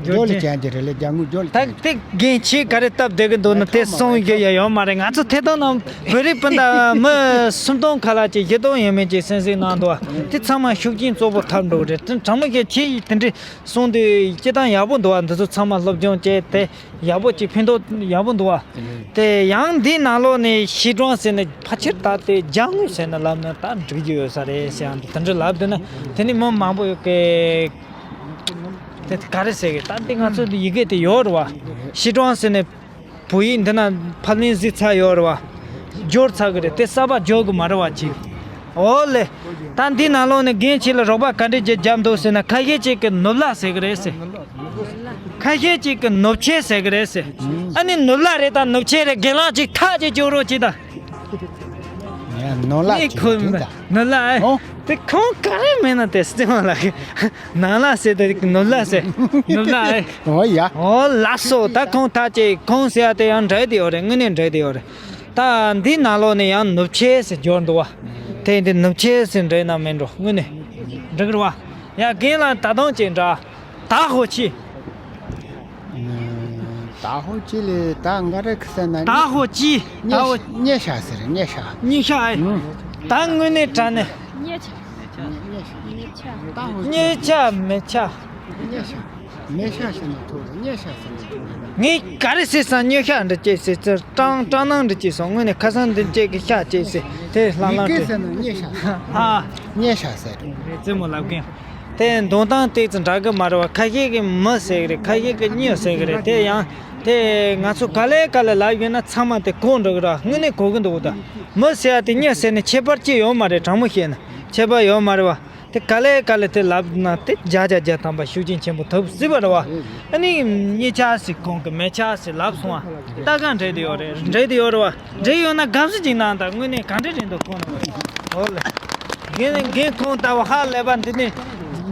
ཇོ་ཇོ་ལི་ཇན། ཅན་གྱི་རེད་ལ། རྒྱ་དངུལ་ཇོ་ལི་ད་ཅན་གྱི། དེ་རྒན་ཁྱེད་ག་རེ་སྟབས་བདེ་གི་འདུག་ན་དེ་གསུང་རྒྱུ་ཡ་ཡོད་མ་རེད། ང་ཚོ་ཐད་གཏོང་ནང་བོད་རིགས་སྤུན་ཟླ་མི་སུམ་སྟོང་ཁ་ལག་ཅིག་བཞི་སྟོང་ཡས་མས་ཅིག་གསན་གཟིགས་གནང་འདུག་དེ་ཚང་མ་ཤུགས་རྐྱེན་གཙོ་བོ་ཐོབ་འགྲོ་གི་རེད། དེ་དྲང་མོ་བཤད་ཁྱེད་ཡིས་དེ་འདྲའི་གསུང་དུས་སྤྱིར་བཏང་ཡག་པོ་འདུག་བ། འདི་ཚོ་ཚང་མ་སློབ་སྦྱོང་བྱས་ཏེ་ཡག་པོ་ཅིག་ཕན་ཐོགས་ཡག་པོ་འདུག་བ། དེ་ཡང་འདིའི་ནང་ལོགས་ནས་ཤི་ཀྲོང་ཟེར་ནས་ཕལ་ཆེར་ད་དེ་རྒྱ་དངུལ་ཟེར་ནས་ལབ་ན་ད་འགྲིག་རྒྱུ་ཡོད་ས་རེད་ཟེར་ཡང་དེ་འདྲ་ལབ་བསྡད་ན་དེ་ནི་མི་མང་པོ་ཡོད་ཀི། དེ་ག་རེ་ཟེར་གི། ད་འདི་ང་ཚོ་འདི་ཡི་གེ་དེ་ཡོད་རེད་བ། ཤི་ཀྲོང་ཟེར་ནས་བོད་ཡིག་འདི་ན་ཕབ་ལེན་གཟིགས་ཚར་ཡོད་རེད་བ། འབྱོར་ཚར་གི་རེད། དེ་གསར་པ་འབྱོར་གི་མ་རེད་བ་ཅིག་འོ་ལེ། ད་འདི་ནང་ལོགས་ནས་རྒན་ཁྱེད་ལ་རོགས་པ་ག་འདྲས་ཅིག་རྒྱབ་འདུག་ཟེར་ན་ཁ་ཤས་ཅིག་གི་ནུབ་ལག་ཟེར་གི་རེད་ཟེར། ཁ་ཤས་ཅིག་གི་ནུབ་ཆས་ཟེར་གི་རེད་ཟེར། ཨ་ནི་ནུབ་ལག་རེད་ད་ནུབ་ཆས་རེད། རྒན་ལགས་ཅིག་ཐག་ཅིག་གཅོད་རོགས་གྱིས་ད། ཡ་ནོར་ལག་ངས་ཅིག་ཁོ་དྲན་ད། ནོར་ལག་ཨེ། ཨོ། དེ་ཁོང་ག་རེ་མེད་ན་དེ་སྟེང་མ་ལག་གི་ནང་ལག་ཟེར་དེ་ནོར་ལག་ཟེར། ནོར་ལག་ཨེ། ཨོ་ཡ། ཨོ་ལགས་སོ། ད་ཁོང་ཐག་བཅད་ཁོང་ཟེར་ཡ་དེ་ཡང་འདྲ་དེ་ཡོད་རེད། དངོས་གནས་འདྲ་དེ་ཡོད་རེད། ད་འདི་ནང་ལོགས་ནས་ཡང་ནུབ་ཆས་ཟེར་འབྱོར་འདུག་བ། དེ་འདི་ནུབ་ཆས་ཟེར་འདྲ་ན་མིན་འགྲོ་དངོས་གནས་འགྲིག་རེད་བ། ཡ་རྒན་ལགས་ད་དུང་ཅིག་འདྲ། ད་ཧོ་ཆི། ད་ཧོ་ཅི་ལེ་ད་འགའ་རེ་ཁི་ས་ན། ད་ཧོ་ཅི། ད་ཧོ། སྙེ་ཤ་ཟེར་སྙེ་ཤ། སྙེ་ཤ་ཨེ། ཨུ། ད་དངོས་གནས་དྲང་གནས། སྙེ་ཤ། སྙེ་ཤ། ད་ཧོ་ཅི། སྙེ་ཤ་མེ་ཤ། སྙེ་ཤ། མེ་ཤ་ཟེར་ན་ཐུག་རེད། སྙེ་ཤ་ཟེར་ན་ཐུག་རེད། ངས་ག་རེ་ཟེར་སང་སྙེ་ཤ་འདྲ་ཅེས་ཟེར་ཚེ་ཀྲང་ཀྲང་ནང་འདྲ་ཅེས་སོང་། དངོས་གནས་ཁ་སང་འདི་ཅེས་ཀྱི་ཤ་ཅེས་ཟེར་དེ་ལྷང་ལྷང་ཡི་གེ་ཟེར་ན་སྙེ་ཤ། ཨ། སྙེ་ཤ་ཟེར། རེད་རྩེད་མོ་ལབ་མཁན། དེ་འདོན་སྟངས་ཏོག་ཙམ་འདྲ་གི་མ་རེད་བ། ཁ་ཤས་ཀྱིས་མི་ཟེར་གི་རེད། ཁ་ཤས་ཀྱིས་སྙེ་ཟེར་གི་རེད། དེ་ཡང་དེ་ང་ཚོ་ག་ལེ་ག་ལེ་ལབ་ཡོད་ན་ཚང་མ་དེ་གོ་འགྲོ་གི་རེད། དངོས་གནས་གོ་གི་འདུག་ད་མི་ཟེར་ཡ་དེ་སྙེ་ཟེར་ནས་ཁྱད་པར་ཅི་ཡོད་མ་རེད། དྲང་མོ་བཤད་ན་ཁྱད་པར་ཡོད་མ་རེད་བ། དེ་ག་ལེ་ག་ལེ་དེ་ལབ་ན་དེ་བརྒྱ་ཆ་བརྒྱ་ཐམ་པ་ཤུགས་རྐྱེན་ཆེན་པོ་ཐོབ་སྲིད་པ་རེད་བ། ཨ་ནི་སྙེ་ཆ་ཟེར་གོང་གི་མེ་ཆ་ཟེར་ལབ་སོང་བ། ད་གང་འདྲེ་དེ་ཡོད་རེད། འདྲེ་དེ་ཡོད་རེད་བ། འདྲེ་ཡོད་ན་དགའ་བསུ་ཅིག་གནང་དང་། དངོས་གནས་ག་འདྲེ་རེད་འདུག་ཁོང་ན། ཨོ་ལེ། རྒན་རྒན་ཁོང་ལྟ་བུ་ཧ་ལས་པ་འདི་ནི་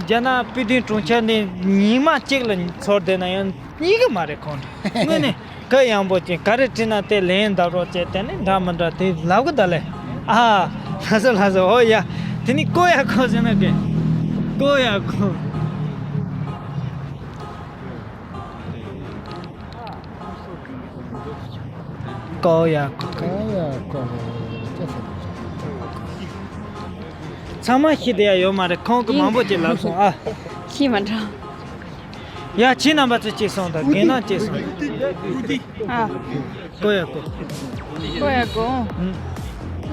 རྒྱ་ནག་པི་ཏིན་གྲོང་ཁྱེར་ནས་ཉི་མ་གཅིག་ལ་ཚོར་བསྡད་ན་ཡང་རྙེད་གི་མ་རེད་ཁོང་འདྲ། དངོས་གནས་གུ་ཡངས་པོ་ཅན་ག་རེ་བྲིས་ན་དེ་ལན་འདེབས་རོགས་བྱས། དེ་ནི་འདྲ་མི་འདྲ་དེ་ལབ་གི་ད་ལེ། ཨ། ལགས་སོ་ལགས་སོ། ཨོ་ཡ། དེ་ནི་ཀོ་ཡ་ཀོ་ཟེར་ན་དེ། ཀོ་ཡ་ཀོ། ཀོ་ཡ་ཀོ། ཀོ་ཡ་ཀོ། ཚང་མ་ཤེས་བསྡད་ཡ་ཡོད་མ་རེད། ཁོང་གིས་མང་པོ་ཅིག་ལབ་སོང་ཨ། ཤེས་མ་འགྲོ། ཡ་ཁྱེད་རྣམ་པ་ཚོ་ཅིག་སོང་དང་། རྒན་ལགས་ཅིག་སོང་། ཨ། ཀོ་ཡ་ཀོ། ཀོ་ཡ་ཀོ། ཨུ།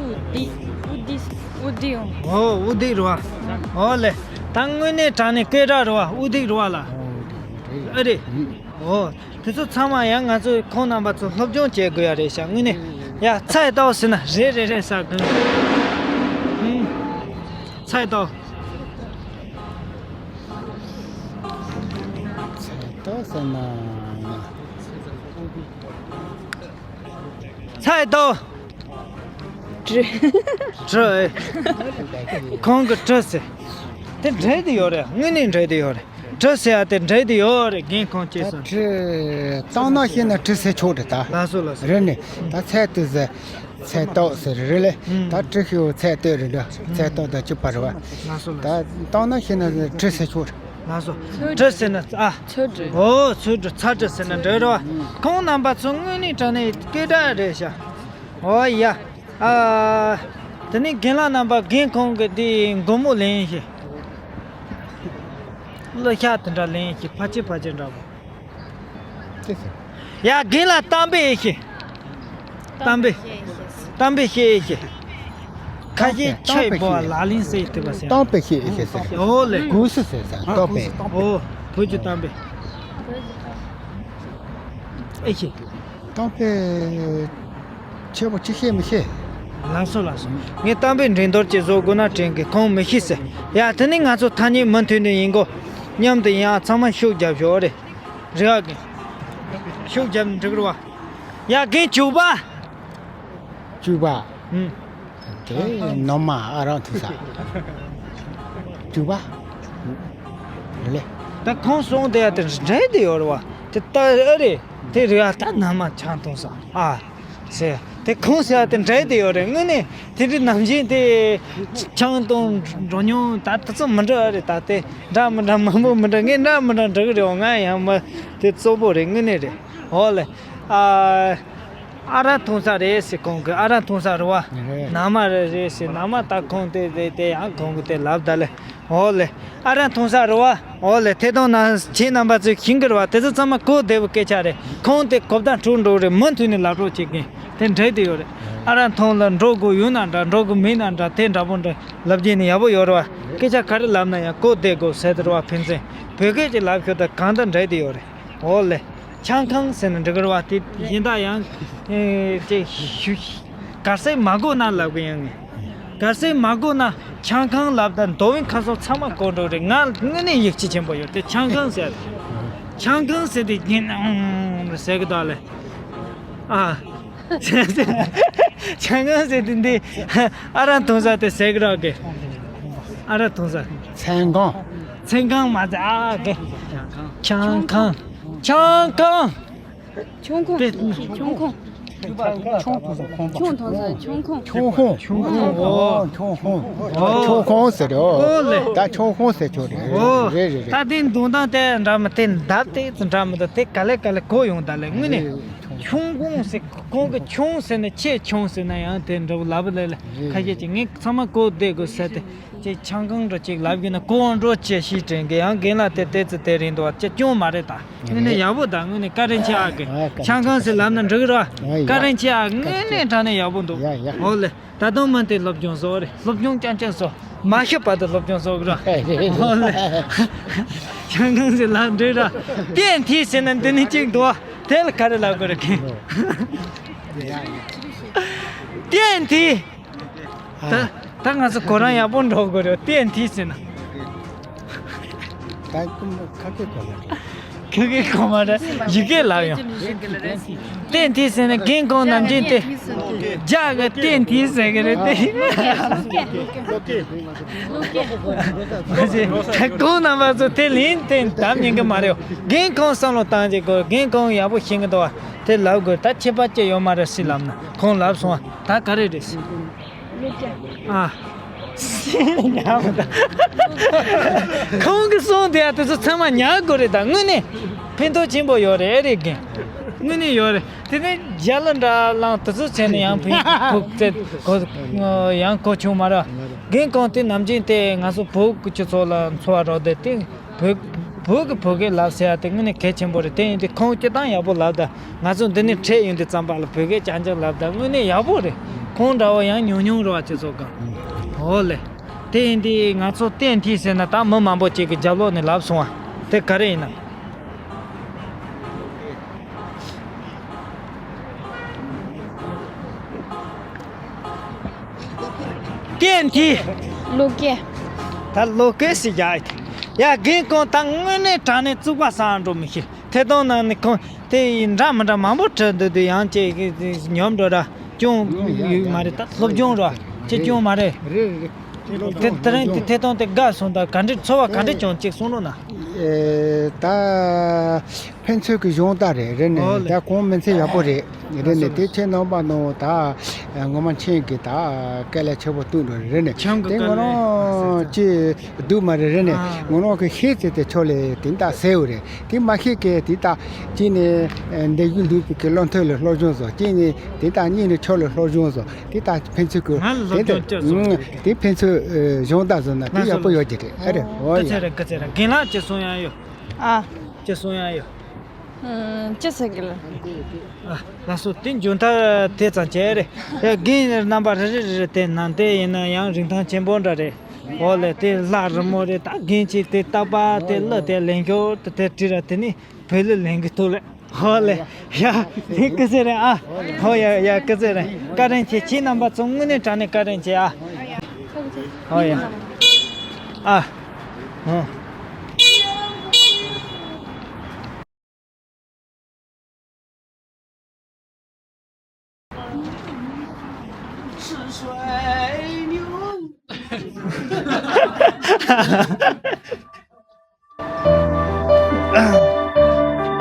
ཨུ་དི། ཨུ་དི། ཨུ་དི་ཡོང་། ཨོ་ཨུ་དི་རེད་བ། ཨོ་ལེ། ད་དངོས་གནས་དྲང་གནས་སྐད་གྲགས་རེད་བ། ཨུ་དི་རེད་བ་ལ། ཨ་རེད། ཨོ། དེ་ཚོ་ཚང་མ་ཡང་ང་ཚོས་ཁོང་རྣམ་པ་ཚོ་སློབ་སྦྱོང་བྱེད་དགོས་ཡ་རེད་ཤག་དངོས་གནས། ཡ་ཚ་ཡི་ཏོག་ཟེར་ན་རེད་རེད་རེད་ཟེར་གི། ཨུ། ཚ་ཡི་ཏོག་ཚ་ཡི་ཏོག་ཟེར་ན། ཚ་ཡི་ཏོག་གྲི། གྲི་ཨེ། ཁོང་གི་གྲི་ཟེར། དེ་འདྲེ་དེ་ཡོད་རེད། དངོས་གནས་འདྲེ་དེ་ཡོད་རེད། གྲི་ཟེར་ཡ་དེ་འདྲེ་དེ་ཡོད་རེད། རྒན་ཁོང་ཅེས་ད་སོང་། གྲི། སྟོང་ན་ཤེས་ན་གྲི་ཟེར་ཆོག་རེད་ད། ལགས་སོ་ལགས་སོ། རེད་ནི། ད་ཚད་དུ་ཟེར། ཚད་ཏོག་ཟེར་རེད་ལེ། ཨུམ། ད་གྲི་ཤོད་ཚད་ཏོག་རེད་འདྲ། ཚད་ཏོག་ད་གཅིག་པ་རེད་བ། ལགས་སོ་ལགས་སོ། ད་སྟོང་ན་ཤེས་ན་གྲི་ཟེར་ཆོག་རེད། ལགས་སོ། གྲི་ཟེར་ན་ཨ། ཚོད་གྲི། ཨོ་ཚོད་གྲི་ཚ་གྲི་ཟེར་ན་འདྲ་རེད་བ། ཁོང་རྣམ་པ་ཚོ་དངོས་གནས་དྲང་གནས་སྐད་གྲགས་རེད་ཤག་ཨོ་ཡ། ཨ། དེ་ནས་རྒན་ལགས་རྣམ་པ་རྒན་ཁོང་གི་དེ་མགོ་མོ་ལེན་ཞིག་གླུ་ཤགས་དེ་འདྲ་ལེན་ཞིག་ཕལ་ཆེར་ཕལ་ཆེར་འདྲ་པོ། ཅི་ཟེར། ཡ་རྒན་ལགས་གཏམ་དཔེ་ཨེ་ཤེས། གཏམ་དཔེ། གཏམ་དཔེ་ཤེས་ཨེ་ཤེས། ཁ་ཤས་ཆོས་པོ་ལ་ལིང་ཟེར་དེ་པ་ཟེར། གཏམ་དཔེ་ཤེས་ཨེ་ཤེས་ཟེར། ཨོ་ལེ། གོ་སི་ཟེར་ཟེར་གཏམ་དཔེ། ཨོ། བོད་ཀྱི་གཏམ་དཔེ། ཨེ་ཤེས། གཏམ་དཔེ་ཆེ་བོ་ཅི་ཤེས་མི་ཤེས། ལགས་སོ་ལགས་སོ། ངས་གཏམ་དཔེ་འགྲན་བསྡུར་ཅིག་བཟོ་དགོས་ན་དྲན་གི། ཁོང་མི་ཤེས་ཟེར། ཡ་དེ་ནི་ང་ཚོ་ཐ་སྙད་མུ་མཐུད་ནས་ཡིན་གོ། མཉམ་དུ་ཡིན་ཨ། ཚང་མ་ཤུགས་རྒྱབ་ཤོག་རེད། རེད་ཨ་གི། ཤུགས་རྒྱབ་འགྲིག་རེད་བ། ཡ་རྒན་བྱུག་པ། བྱུག་པ། ཨུམ། དེ་ནོ་མ་ཨ་རང་ཐུག་ས། བྱུག་པ། རེད་ལེ། ད་ཁོང་སོང་དེ་ཡ་དེ་འདྲེ་དེ་ཡོད་རེད་བ། དེ་ལྟ་ཨ་རེད། དེ་རེད་ཨ། ད་ནང་མ་ཆང་འཐུང་ས་ཨ། ཟེར། དེ་ཁོང་ཟེར་བ་དེ་འདྲ་དེ་ཡོད་རེད། དངོས་གནས་དེ་འདྲའི་ནམ་རྒྱུན་དེ་ཆང་དང་འགྲོ་མྱོང་ད་དེ་ཚོ་མི་འདྲ་བ་རེད། ད་དེ་འདྲ་མི་འདྲ་མང་པོ་མི་འདྲ། ངས་འདྲ་མི་འདྲ་འདྲ་གི་རེད། འོ་ང་ཡང་མི་དེ་གཙོ་བོ་རེད། དངོས་གནས་རེད། འོ་ལེ། ཨ། ཨ་རག་འཐུང་ས་རེད་ཟེར། ཁོང་གིས་ཨ་རག་འཐུང་ས་རེད་བ། རེད། ནང་མ་རེད་རེད་ཟེར། ནང་མ་ད་ཁོང་དེ་དེ་དེ་ཡང་ཁོང་གིས་དེ་ལབ་ད་ལེ། འོ་ལེ། ཨ་རག་འཐུང་ས་རེད་བ། འོ་ལེ། ཐད་གཏོང་ནང་ཁྱེད་རྣམ་པ་ཚོས་ཤེས་ཀྱི་རེད་བ། དེ་ཚོ་ཚང་མ་གོ་བདེ་བོ་སྐད་ཆ་རེད། ཁོང་དེ་གོ་བརྡ་འཕྲོད་འགྲོ་རེད། མུ་མཐུད་ནས་ལབ་རོགས་བྱེད་མཁན་དེ་འདྲ་དེ་ཡོད་རེད། ཨ་རག་འཐུང་ལ་འགྲོ་དགོས་ཡོད་ན་འདྲ། འགྲོ་དགོས་མེད་ན་འདྲ། དེ་འདྲ་པོ་འདྲ་ལབ་རྒྱུ་ནི་ཡག་པོ་ཡོད་རེད་བ། སྐད་ཆ་ག་རེ་ལབ་ན་ཡང་གོ་བདེ་དགོས་ཟེར་དེ་རེད་བ། ཕན་ཚུན་བོད་སྐད་ཅིག་ལབ་ཤོག་ད་གང་ལྟར་འདྲ་དེ་ཡོད་རེད། འོ་ལེ། ཆང་ཁང་ཟེར་ན་འགྲིག་གི་རེད་བ། དེ་ཡིན་ད་ཡང་ཨེ་ཅིག་ཞུ། གར་སེ་མ་གོ་ན་ལབ་གི་ཡང་ངས། གར་སེ་མ་གོ་ན་ཆང་ཁང་ལབ་ད་མདོ་དབུས་ཁམས་གསུམ་ཚང་མ་གོ་འགྲོ་རེད། ང་དངོས་གནས་ཡིད་ཆེས་ཆེན་པོ་ཡོད་དེ། ཆང་ཁང་ཟེར། ཆང་ཁང་ཟེར་དེ་ཡིན་ཨང་ཟེར་གི་ད་ལེ། ཨ། ཆང་ཁང་ཟེར་དེ་འདི་ཨ་རག་འཐུང་ས་དེ་ཟེར་གི་རེད་གི། ཨ་རག་འཐུང་ས། མཚན་གང་། མཚན་གང་མ་ཟེར། ཨ་གི། ཆང་ཁང་། ཆང་ཁང་། ཆང་ཁང་། དེ། ཆང་ཁང་། ཆང་ཁང་། ཆང་ཁང་། ཆང་ཁང་། ཆང་ཁང་། ཆང་ཁང་། ཆང་ཁང་། ཆང་ཁང་། ཨོ། ཆང་ཁང་། ཨོ། ཆང་ཁང་ཟེར་རོ། ཨོ་ལེ། ད་ཆང་ཁང་ཟེར་ཆོག་རེད། ཨོ། རེད་རེད་རེད། ད་དེ་འདོན་སྟངས་དེ་འདྲ་མི་དེ་འདབ་དེ་ཚོ་འདྲ་མི་འདུག་དེ་ག་ལེ་ག་ལེ་གོ་ཡོང་ད་ལེ། དངོས་གནས་ཆང་ཁང་ཟེར། ཁོང་གི་ཆང་ཟེར་ན་ཆེ་ཆང་ཟེར་ན་ཡང་དེ་འདྲ་བོ་ལབ་ལེ་ལེ། ཁ་ཤས་ཀྱིས་ངས་ཚང་མ་གོ་བདེ་དགོས་ཟེར་ཏེ། ཅིག་ཆང་ཁང་འགྲོ་ཅིག་ལབ་གི་ན་གོང་འགྲོ་ཅེས་ཤིག་དྲན་གི། ཡང་རྒན་ལགས་དེ་དེ་ཚོ་དེ་རིང་འདུག་བ། ཅི་སྐྱོན་མ་རེད་ད། དངོས་གནས་ཡག་པོ་ད། དངོས་གནས་བཀའ་དྲིན་ཆེ་ཨ་གི། ཨ་བཀའ་དྲིན་ཆེ། ཆང་ཁང་ཟེར་ལབ་ན་འགྲིག་གི་ར། ཨ་ཡ། བཀའ་དྲིན་ཆེ་ཨ། དངོས་གནས་དྲང་གནས་ཡག་པོ་འདུག་ཡ་ཡ། འོ་ལེ། ད་དུང་མི་དེ་སློབ་སྦྱོང་བཟོ་རེད། སློབ་སྦྱོང་རྐྱང་རྐྱང་བཟོ། མ་ཤི་བར་དུ་སློབ་སྦྱོང་བཟོ་གི་ར། ཨ་རེད་རེད། འོ་ལེ། ཆང་ཁང་ཟེར་ལབ་འགྲིག་ར། ཏན་ཏིག་ཟེར་ན་འདི་ནི་གཅིག་འདུག་བ། དེ་ལ་ག་རེ་ལབ་དགོས་རེད་གི། ཏན་ཏིག་ད་ད་ང་ཚོ་ཁོ་རང་ཡག་པོ་འགྲོ་དགོས་རེད། ཏན་ཏིག་ཟེར་ན། ད་ཀུན་ཁ་སྐད་གོ་ལ་རེད། ཁ་སྐད་གོ་མ་རེད། ཡི་གེ་ལབ་ཡོང་། ཏན་ཏིག་ཟེར་ན་རྒན་ཁོང་ནམ་རྒྱུན་དེ་རྒྱ་གི་ཏན་ཏིག་ཟེར་གི་རེད་དེ། ཁོང་རྣམ་པ་ཚོ་དེ་ལན་དེ་གདམ་ཉན་གི་མ་རེད། རྒན་ཁོང་བསམ་བློ་བཏང་རྗེས་གོ། རྒན་ཁོང་ཡག་པོ་ཤེས་གི་འདུག་བ། དེ་ལབ་དགོས། ད་ཁྱད་པར་ཅི་ཡོད་མ་རེད་ཟེར་ལབ་ན་ཁོང་ལབ་སོང་བ། ད་ག་རེ་རེད་ཟེར། ཨ། ཁོང་གི་གསུང་དེ་ཡང་དེ་ཚོ་ཚང་མ་ཉར་དགོས་རེད། ད་དངོས་གནས་ཕན་ཐོགས་ཆེན་པོ་ཡོད་རེད། རེད་རྒན། དངོས་གནས་ཡོད་རེད། དེ་ནས་རྒྱ་ལ་འདྲ་ལང་དེ་ཚོ་བྱས་ནས་ཡང་ཕན་གོ་ཚད་གོ་ཡང་གོ་བྱུང་མ་རེད། རྒན་ཁོང་དེ་ནམ་རྒྱུན་དེ་ང་ཚོ་བོད་ཀྱི་སྤྱི་ཚོགས་ལ་འཚོ་བ་རོལ་བསྡད་དེ། བོད་བོད་ཀྱི་བོད་སྐད་ལབ་ཟེར་ཡ་དེ་དངོས་གནས་གལ་ཆེན་པོ་རེད། དེ་ཡིན་དུས་ཁོང་སྤྱིར་བཏང་ཡག་པོ་ལབ་ད། ང་ཚོ་འདི་ནས་འཕྲད་ཡོང་དུས་ཙམ་པ་ལ་བོད་སྐད་རྐྱང་རྐྱང་ལབ་ད། དངོས་གནས་ཡག་པོ་རེད། ཁོང་འདྲ་བོ་ཡང་ཉུང་ཉུང་རེད་བ། སྤྱི་ཚོགས་སྒང་། འོ་ལེ། དེ་ཡིན་དུས་ང་ཚོ་ཏན་ཏིག་ཟེར་ན་ད་མི་མང་པོ་ཅིག་གི་རྒྱབ་ལོགས་ནས་ལབ་སོང་བ་དེ་ག་རེ་ཡིན་ནམ། ཏན་ཏིག་བློ་སྐྱེད། ད་བློ་སྐྱེད་ཟེར་རྒྱག་ཡ། རྒན་ཁོང་ད་དངོས་གནས་དྲང་གནས་བཙུགས་པ་བཟང་འགྲོ་མི་ཤེས། ཐད་གཏོང་ནང་ནས་ཁོང་དེ་ཡིན་འདྲ་མི་འདྲ་མང་པོ་དྲི་འདུག་དུས་ཡང་ཅིག་ཉོབ་འགྲོ་ར་སྐྱོན་ཡོད་མ་རེད། ད་སློབ་སྦྱོང་ར་ཅིག་སྐྱོན་མ་རེད། རེད་རེད། དེ་དེ་རིང་དེ་ཐད་གཏོང་དེ་དགའ་སོང་། ད་ག་འདྲས་ཚོར་བ་ག་འདྲས་བྱུང་ཅིག་གསུང་རོགས་གནང་། ཨེ། ད་ཕན་ཚུན་གྱི་སྦྱོང་བརྡར་རེད། རེད་ནས་ཨོ་ལེ། ད་གོང་མི་ཚེ་ཡག་པོ་རེད། རེད་ནས་དེ་ཁྱེད་རྣམ་པ་ནང་ད་ངོ་མ་མཁྱེན་གི་ད་དཀའ་ལས་ཆེ་པོ་གཏོང་འགྲོ་རེད། རེད་ནས་ཁྱེད་ཀྱི་དེ་དཀའ་ངོ་ལས་རང་ཅི་སྡུག་མ་རེད། རེད་ནས་ཨ་ངོ་རང་གི་ཤེས་ཚད་དེ་ཆོག་ལས་དེ་ད་གསལ་བོ་རེད། དེ་མ་ཤེས་གི་དེ་ད་གཅིག་ནས་འདས་རྒྱུ་འདུག་པའི་གི་བློ་མཐུན་ལ་སློབ་སྦྱོང་བཟོ། གཅིག་ནས་དེ་ད་གཉིས་ནས་ཁྱོད་ལ་སློབ་སྦྱོང་བཟོ། དེ་ད་ཕན་ཚུན་གི་ང་ལ་སློབ་དེ་སྦྱོང་ད་བཅོས་བཟོ་ཨུམ་གི་དེ་ཕན་ཚུན་ཨེ་སྦྱོང་བརྡར་བཟོ་ན་དེ་ང་ཡག་པོ་ཚོ་ཡོད་ཀྱི་རེད། ཨ་རེད། ཨོ་སྐུ་ཡ། ཚེ་རིང་། སྐུ་ཚེ་རིང་། རྒན་ལགས་ཅི་གསུང་ཡ་ཡོད། ཨ། ཅི་གསུང་ཡ་ཡོད། ཨ། ཅི་ཟེར་གི་ལ། ཨ། ལགས་སོ། དེ་མཇུག་མཐར་དེ་ཙམ་བྱས་རེད། ཡ་རྒན་རྣམ་པ་རེ་རེ་རེ་རེ་དེ་ནང་དེ་ཡིན་ན་ཡང་རིན་ཐང་ཆེན་པོ་འདྲ་རེད། འོ་ལེ། དེ་ལྷ་རི་མོ་རེད། ད་རྒན་གྱིས་དེ་བཏགས་པ་དེ་གླུ་དེ་ལེན་ཞོར་དུ་དེ་བྲིས་ར་དེ་ནི་བོད་གླུ་ལེན་གི་ཐུག་ལེ། ཧོ་ལེ། ཡ། དེ་སྐུ་ཚེ་རིང་ཨ། ཧོ་ཡ་ཡ། སྐུ་ཚེ་རིང་། བཀའ་དྲིན་ཆེ། ཁྱེད་རྣམ་པ་ཚོ་དངོས་གནས་དྲང་གནས་བཀའ་དྲིན་ཆེ་ཨ། ཧོ་ཡ། ཨ། ཧོ།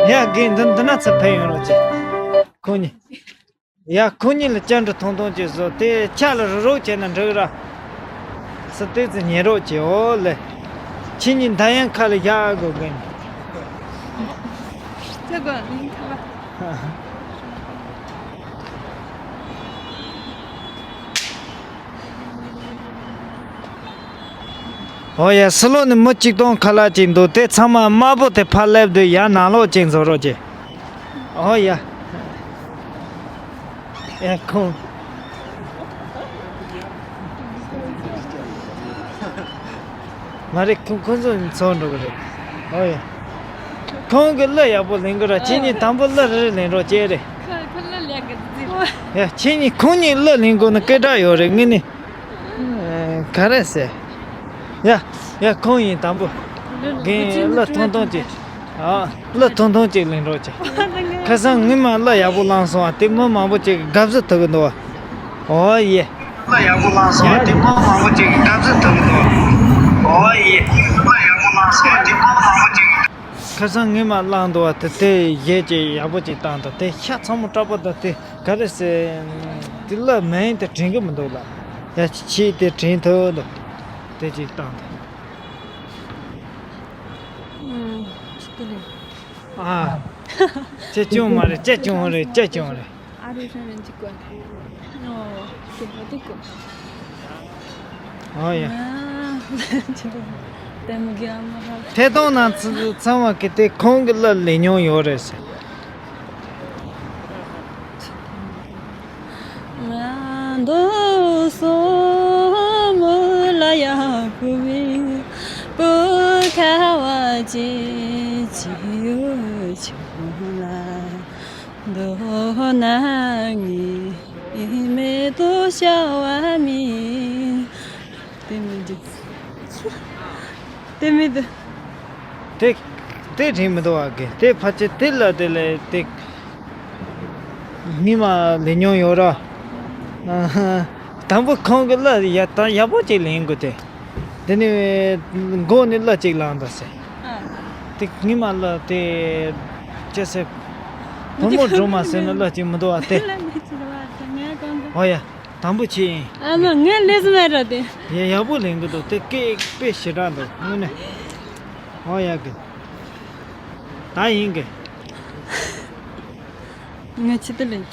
ཡ་རྒན། འདི་འདི་ན་ཚུར་ཕེབས་ཡོང་རོགས་གྱིས། ཁོང་གཉིས། ཡ། ཁོ་གཉིས་ལ་བཅར་འདྲི་ཐུང་ཐུང་ཅིག་བཟོ། དེ་ཆ་ལ་རུག་རུག་བྱས་ན་འགྲིག་ར། ས་དེ་ཚོ་ཉན་རོགས་བྱེད་འོ་ལེ། ཁྱེད་གཉིས་མདའ་ཡང་ཁ་ལ་བཞག་དགོས་གི། ཅི་དགོས་ནི་ཁ་བ། ཨོ་ཡ། ཕྱི་ལོགས་ནས་མི་གཅིག་སྟོང་ཁ་ལག་ཅིག་འདུག་དེ་ཚང་མ་དམར་པོ་དེ་ཕར་སླེབས་དུས་ཡར་ནང་ལོགས་ཅིག་འཛུལ་རོགས་གྱིས། ཨོ་ཡ། ཡ་ཁོང་། མ་རེད། ཁོང་ཁོང་ཚོ་ཚོགས་འགྲོ་གི་རེད། ཨོ་ཡ། ཁོང་གི་གླུ་ཡག་པོ་ལེན་གི་ར། ཁྱེད་གཉིས་དང་པོ་གླུ་རེ་རེ་ལེན་རོགས་བྱེད་རེད། ཁ་ཁ་གླུ་ལེན་གི་རྫི། ཡ། ཁྱེད་གཉིས་ཁོང་གཉིས་གླུ་ལེན་དགོས་ན་སྐད་གྲགས་ཡོད་རེད། ངས་ནི། ག་རེ་ཟེར། ཡ། ཡ། ཁོང་ཡིན་དང་པོ། རྒན་གླུ་ཐུང་ཐུང་ཅིག་ཨ། གླུ་ཐུང་ཐུང་ཅིག་ལེན་རོགས་བྱེད། ཁ་སང་ངས་མ་གླུ་ཡག་པོ་བླངས་སོང་ཨ། དེ་མི་མང་པོ་ཅིག་དགའ་བསུ་ཐོབ་གི་འདུག་བ། ཨོ་ཡེ། གླུ་ཡག་པོ་བླངས་སོང་ཨ། དེ་མི་མང་པོ་ཅིག་དགའ་བསུ་ཐོབ་གི་འདུག་བ། ཨོ་ཡེ། གླུ་ཡག་པོ་བླངས་སོང་ཨ། དེ་མི་མང་པོ་ཅིག་ཁ་སང་ངས་མ་བླངས་འདུག་བ། དེ་དེ་གཞས་ཅིག་ཡག་པོ་ཅིག་བཏང་འདུག་དེ་ཤ་ཚ་མོ་དྲག་པོ་འདུག་དེ་ག་རེ་ཟེར། དེ་གླུ་མིང་དེ་དྲན་གི་མི་འདུག་ལ། ཡ། ཆེས་དེ་དྲན་ཐུབ་འདུག་དེ་ཅིག་བཏང་འདུག་ཨ། ཅེ་ཅུང་མ་རེད། ཅེ་ཅུང་རེད། ཅེ་ཅུང་རེད། ཨ་རི་ཧྲན་རེན་གྱི་གོ། ཨོ། ཀེ་ཧོ་དི་གོ། ཨོ་ཡ། ཨ། ཏེ་མུ་གི་ཨ་མ་ཧ། ཐད་གཏོང་ནང་ཚ་ཚང་བ་གི་དེ་ཁོང་གི་གླུ་ལེན་མྱོང་ཡོད་རེད་ཟེར། ང་འདུག་སོ་མོ་ལ་ཡ་བུ་བི་བུ་ཁ་བ་ཅི་ཅི་ཡོད་ཆུང་ལ། མདོར་ན་ངའི་མེ་ཏོག་ཤར་བ་མིན། དེ་མི་འདུག་དེ་མི་འདུག་དེ་དེ་དྲན་མི་འདུག་ཨ་གི། དེ་ཕལ་ཆེར་དེ་ལ་དེ་ལས་དེ་ཉི་མ་ལེན་མྱོང་ཡོད་ར། དང་པོ་ཁོང་གི་གླུ་ཡ་ད་ཡག་པོ་ཅིག་ལེན་དགོས་ཏེ། དེ་ནས་མགོ་ནས་གླུ་ཅིག་བླངས་འདུག་ཟེར། ཨ། དེ་ཉི་མ་གླུ་དེ་ཅི་ཟེར། བུ་མོ་སྒྲོལ་མ་ཟེར་ན་གླུ་ཅིག་མི་འདུག་ཨ་དེ། ཨོ་ཡ། དང་པོ་ཁྱེད་ཡིན། ཨ་མ་ངས་ལས་སུ་མེད་ར་དེ། ཡ་ཡག་པོ་ལེན་གི་འདུག་དེ་སྐད་དཔེ་ཞེ་དྲག་འདུག་དངོས་གནས། ཨོ་ཡ་གི། ད་ཡིན་གི། ངས་ཆི་ཏི་ལེན།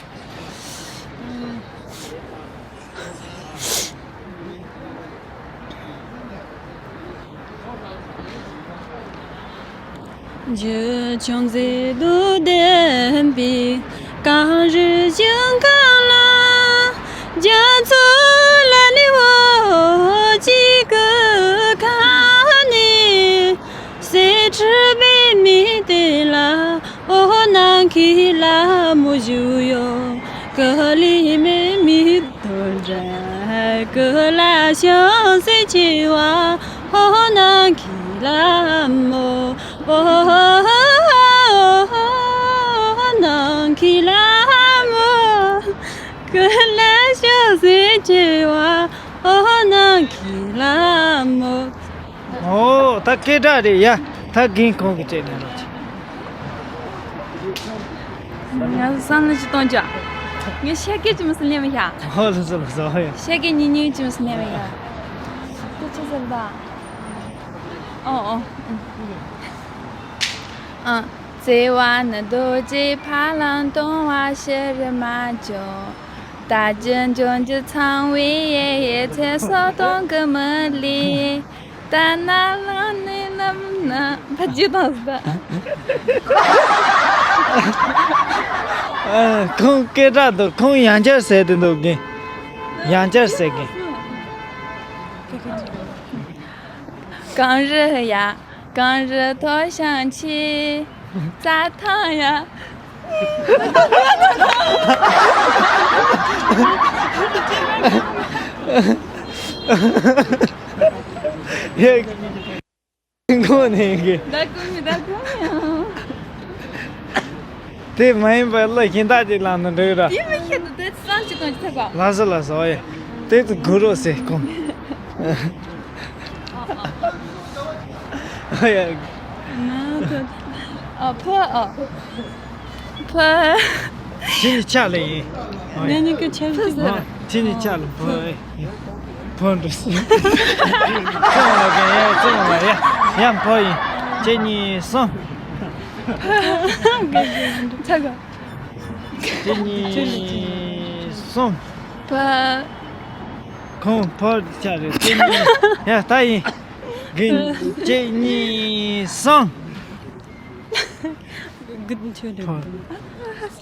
རྒྱུ་ཆུང་ཟད་དུ་ལྡན་པའི་གངས་རི་ཞིང་ཁམས་ལ། རྒྱ་མཚོ་ལ་ནི་འོ་གཅིག་གི་ཁ་ནས། གསེར་ཁྲི་པའི་མི་དེ་ལ། འོ་ནམ་མཁའི་ལྷ་མོ་བཞུགས་ཡོད། ག་ལེ་མེ་མི་དོ་འདྲ། ག་ལ་ཤང་སེ་ཆེ་བ། འོ་ནམ་མཁའི་ལྷ་མོ། འོ་ནམ་མཁའི་ལྷ་མོ། ག་ལ་ཤང་སེ་ཆེ་བ། འོ་ནམ་མཁའི་ལྷ་མོ། ཨོ་ད་སྐད་གྲགས་རེད་ཡ། ད་རྒན་ཁོང་གི་བཅད་ནས་རོགས་བྱེད། ང་བསམ་བློ་ཞིག་གཏོང་རྒྱུ། ངས་ཤ་སྐད་ཅི་མི་སྲིད་ལེན་མི་ཤ། ཨོ་ལགས་སོ་ལགས་སོ་ཨོ་ཡ། ཤ་སྐད་ཉིན་ཉིན་ཅི་མི་སྲིད་ལེན་མི་ཤ། དེ་ཅི་ཟེར་ད། ཨོ་ཨོ། ཨ། བརྩེ་བ་ནི་རྡོ་རྗེ་ཕ་ལམ་སྟོང་བ་ཕྱིར་མ་འབྱུང་། ད་ཅི་འབྱུང་འགྱུར་ཚང་བའི་ཡེ་ཡེ་ཚེ་སྲོག་སྟོང་གི་མི་ལུས། ད་ནི་ལངས་ནས་ལམ་ན་ཕ་ཇི་དང་ཟླ། ཨ། ཁོང་སྐད་གྲགས་འདུག་ཁོང་ཡང་བསྐྱར་ཟེར་དེ་འདུག་གི། ཡང་བསྐྱར་ཟེར་གི། གངས་རི་ཡ། གངས་རི་མཐོ་ཞིང་ཆེ། རྩྭ་ཐང་ཡ། ཡེ། མགོ་ནས་གི། ད་ཀུ་མི་ད་ཀུ་མི་ཡང་། དེ་མ་ཡིན་པའི་གླུ་གཞན་དག་ཅིག་བླངས་ན་འགྲིག་ར། དེ་མི་ཤེས་འདུག་དེ་བསམ་ཅི་གཏོང་ཅི་ཐུབ་པ། ལགས་སོ་ལགས་སོ་ཨོ་ཡ། དེ་ཚོ་གུ་རུ་ཟེར་ཁོང་། ཨོ་ཡ། ང་ད། ཨ་ཕ་ཨ། ཕ། ཁྱེད་གཉིས་ཆ་ལ་ཡིན། ཨོ་ཡ། ཁྱེད་གཉིས་ཆ་ལ་འབུལ། ཨོ། ཁྱེད་གཉིས་ཆ་ལ་འབུལ། འབུལ་འགྲོ་སྲིད། བཙོང་བ་ག་ཡ། བཙོང་བ་ཡ། ཡ་འབུལ་ཡིན། ཁྱེད་གཉིས་སོང་། ཚ་ག་ཁྱེད་གཉིས་སོང་། ཕ། ཁོང་ཕར་ཆ་རེད། ཁྱེད་གཉིས་ཡ་ད་ཡིན། གིན། ཁྱེད་གཉིས་སོང་། གིན་ཆོས་རེད། ཕར་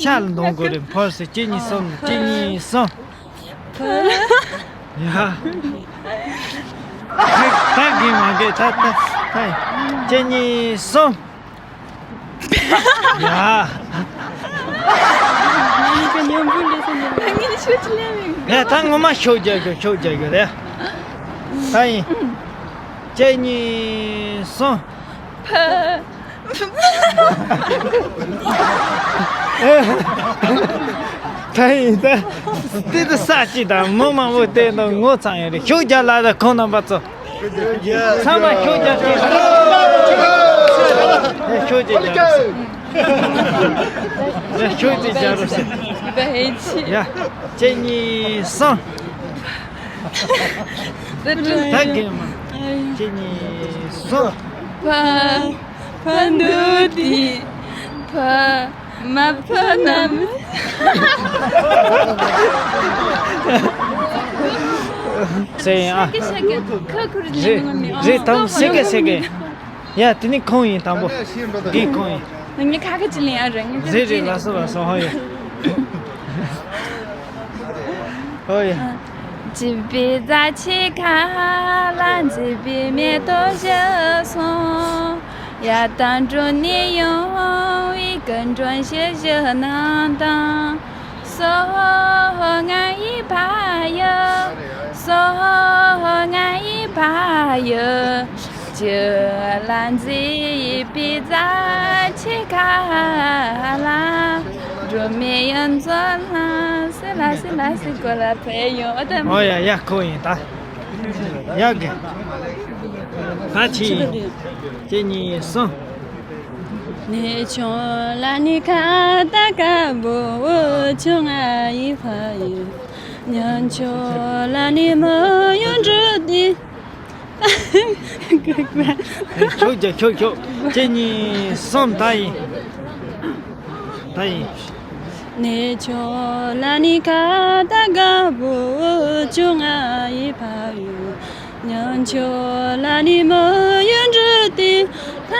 ཆ་ལ་འདོང་དགོས་རེད། ཕར་ཟེར། ཁྱེད་གཉིས་སོང་། ཁྱེད་གཉིས་སོང་། ཕ། ཡ། ད་གིན་མ་གིན། ད་ད་ད་ཁྱེད་གཉིས་སོང་། ཡ། ངས་ཉམས་པོ་ལས་སོང་ཉམས། ངས་ཤོད་ཅི་ལས་མེད། ཡ་ད་ངོ་མ་ཤོད་རྒྱག་རྒྱུ། ཤོད་རྒྱག་རྒྱུ་རེད། ད་ཡིན། ཁྱེད་གཉིས་སོང་། ཕ། ད་ཡིན་ད། དེ་ད་ས་གཅིག་དང་མི་མང་པོ་དེ་ད་ངོ་ཚ་ཡོད་རེད། ཤོད་རྒྱག་ལ་ད་ཁོང་རྣམ་པ་ཚོ། ཚང་མ་ཤོད་རྒྱག་ཅིག་ཤོད་ཅིག་རྒྱག་རོགས་ཟེར། ཡ། ཤོད་ཅིག་རྒྱག་རོགས་ཟེར། ཡ། ཁྱེད་གཉིས་སོང་། ད་གིན་མ། ཁྱེད་གཉིས་སོང་། ཕ། ཕ་འདུག་དེ། ཕ། མ་ཕ་ནམ། ཟེར་ཡིན་ཨ། ཤ་ཀེ་ཤ་ཀེ་ཁ་ཁུར་ལེན་ངོ་མི་ཨོ། རེད་དམ། ཟེར་གི་ཟེར་གི། ཡ་དེ་ནི་ཁོང་ཡིན། དང་པོ་འདི་ཁོང་ཡིན། ངས་ཁ་ཁ་ཅི་ལེན་ཨ། རེད། ངས་ཁ་རེད་ཅི་རེད། ལེན། ལགས་སོ་ལགས་སོ། ཧོ་ཡ། ཧོ་ཡ། བྱིས་པའི་རྩ་ཆེ་ཁ་ལ། མཛེས་པའི་མེ་ཏོག་བཞད་སོང་། ཡར་དང་འགྲོ་ནས་ཡོང་བའི་སྐུ་མགྲོན་ཞུ་ཞུ་གནང་དང་། སོ་ང་ཡི་ཕ་ཡུལ། སོ་ང་ཡི་ཕ་ཡུལ། ཁྱོད་ལ་མཛེས་པའི་རྩ་ཆེ་ཁ་ལ། སྒྲོན་མེ་ཡོངས་རྫོགས་ལ། སེ་ལ་སེ་ལ་སེ་གོ་ལ་ཕེབས་ཡོང་། ཨོ་ད། ཨོ་ཡ་ཡ། ཁོ་ཡིན་ད། ཡ་གི། ད་ཕྱི་ཡིན། ཁྱེད་གཉིས་སོང་། ནས་ཆུང་ལ་ནི་ཁ་ཏ་དཀར་པོ། འུ་ཆུང་ང་ཡི་ཕ་ཡུལ། ཉམ་ཆུང་ལ་ནི་མི་ཡུལ་འགྲོ་དུས། ཁྱོད་ཀྱང་ཁྱོད་ཁྱོད། ཁྱེད་གཉིས་སོང་། ད་ཡིན། ད་ཡིན། ནས་ཆུང་ལ་ནི་ཁ་ཏ་དཀར་པོ། འུ་ཆུང་ང་ཡི་ཕ་ཡུལ། ཉམ་ཆུང་ལ་ནི་མི་ཡུལ་འགྲོ་དུས། ཕ་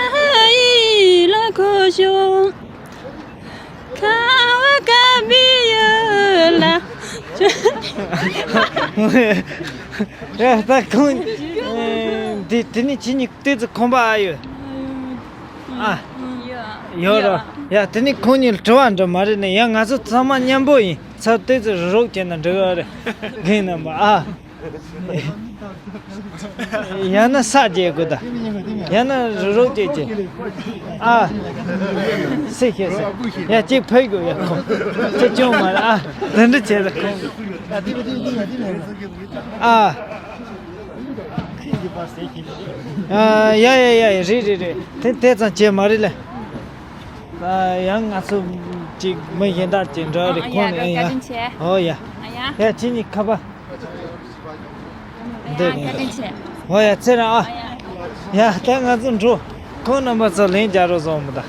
ཡུལ་ལ་ཁོ་ཤོང་། ཁ་བ་དཀར་པོའི་ཡུལ་ལ། ཡ་ད་ཁོང་། འདི་དེ་ནི་ཁྱེད་གཉིས་ཏོག་ཙམ་ཁོམ་པ་ཨ་ཡོད། ཨ། ཡོད་རོ། ཡ་དེ་ནི་ཁོང་གཉིས་ལ་དྲི་བ་འདྲི་མ་རེད་ནི། ཡ་ང་ཚོ་ཚང་མ་མཉམ་པོ་ཡིན། ཚ་ཏོག་ཙམ་རོགས་བྱས་ན་འགྲིག་གི་རེད། རྒན་རྣམ་པ་ཨ། ཡང་ན་ས་རྒྱས་དགོས་ད། ཡང་ན་རོགས་བྱེད་ཀྱི། ཨ། སེ་ཤེས་སེ། ཡ་གཅིག་ཕེབས་དགོས། ཡ་ཁོ། ཁྱེད་ཅུང་མ་རེད་ཨ། དེ་འདྲ་བྱས་ད་ཁོ། ཨ། ཨ་ཡ་ཡ་ཡ། རེད་རེད་རེད། དེ་དེ་ཙམ་བྱས་མ་རེད་ལ། ཨ་ཡང་ང་ཚོ་གཅིག་མི་གཞན་དག་ཅིག་འདྲ་རེད། ཨ་ཁོང་ཡ་ནས་ཨ་ཡ། བཀའ་དྲིན་ཆེ། ཨོ་ཡ། ཨ་ཡ། ཡ་ཁྱེད་གཉིས་ཁ་པར། འདི་ཡང་བཀའ་དྲིན་ཆེ། ཨོ་ཡ་ཚེ་རིང་ཨ། ཡ་ད་ང་ཚོ་འགྲོ། ཁོང་རྣམ་པ་ཚོ་ལན་རྒྱག་རོགས་བཟོ་མི་ད།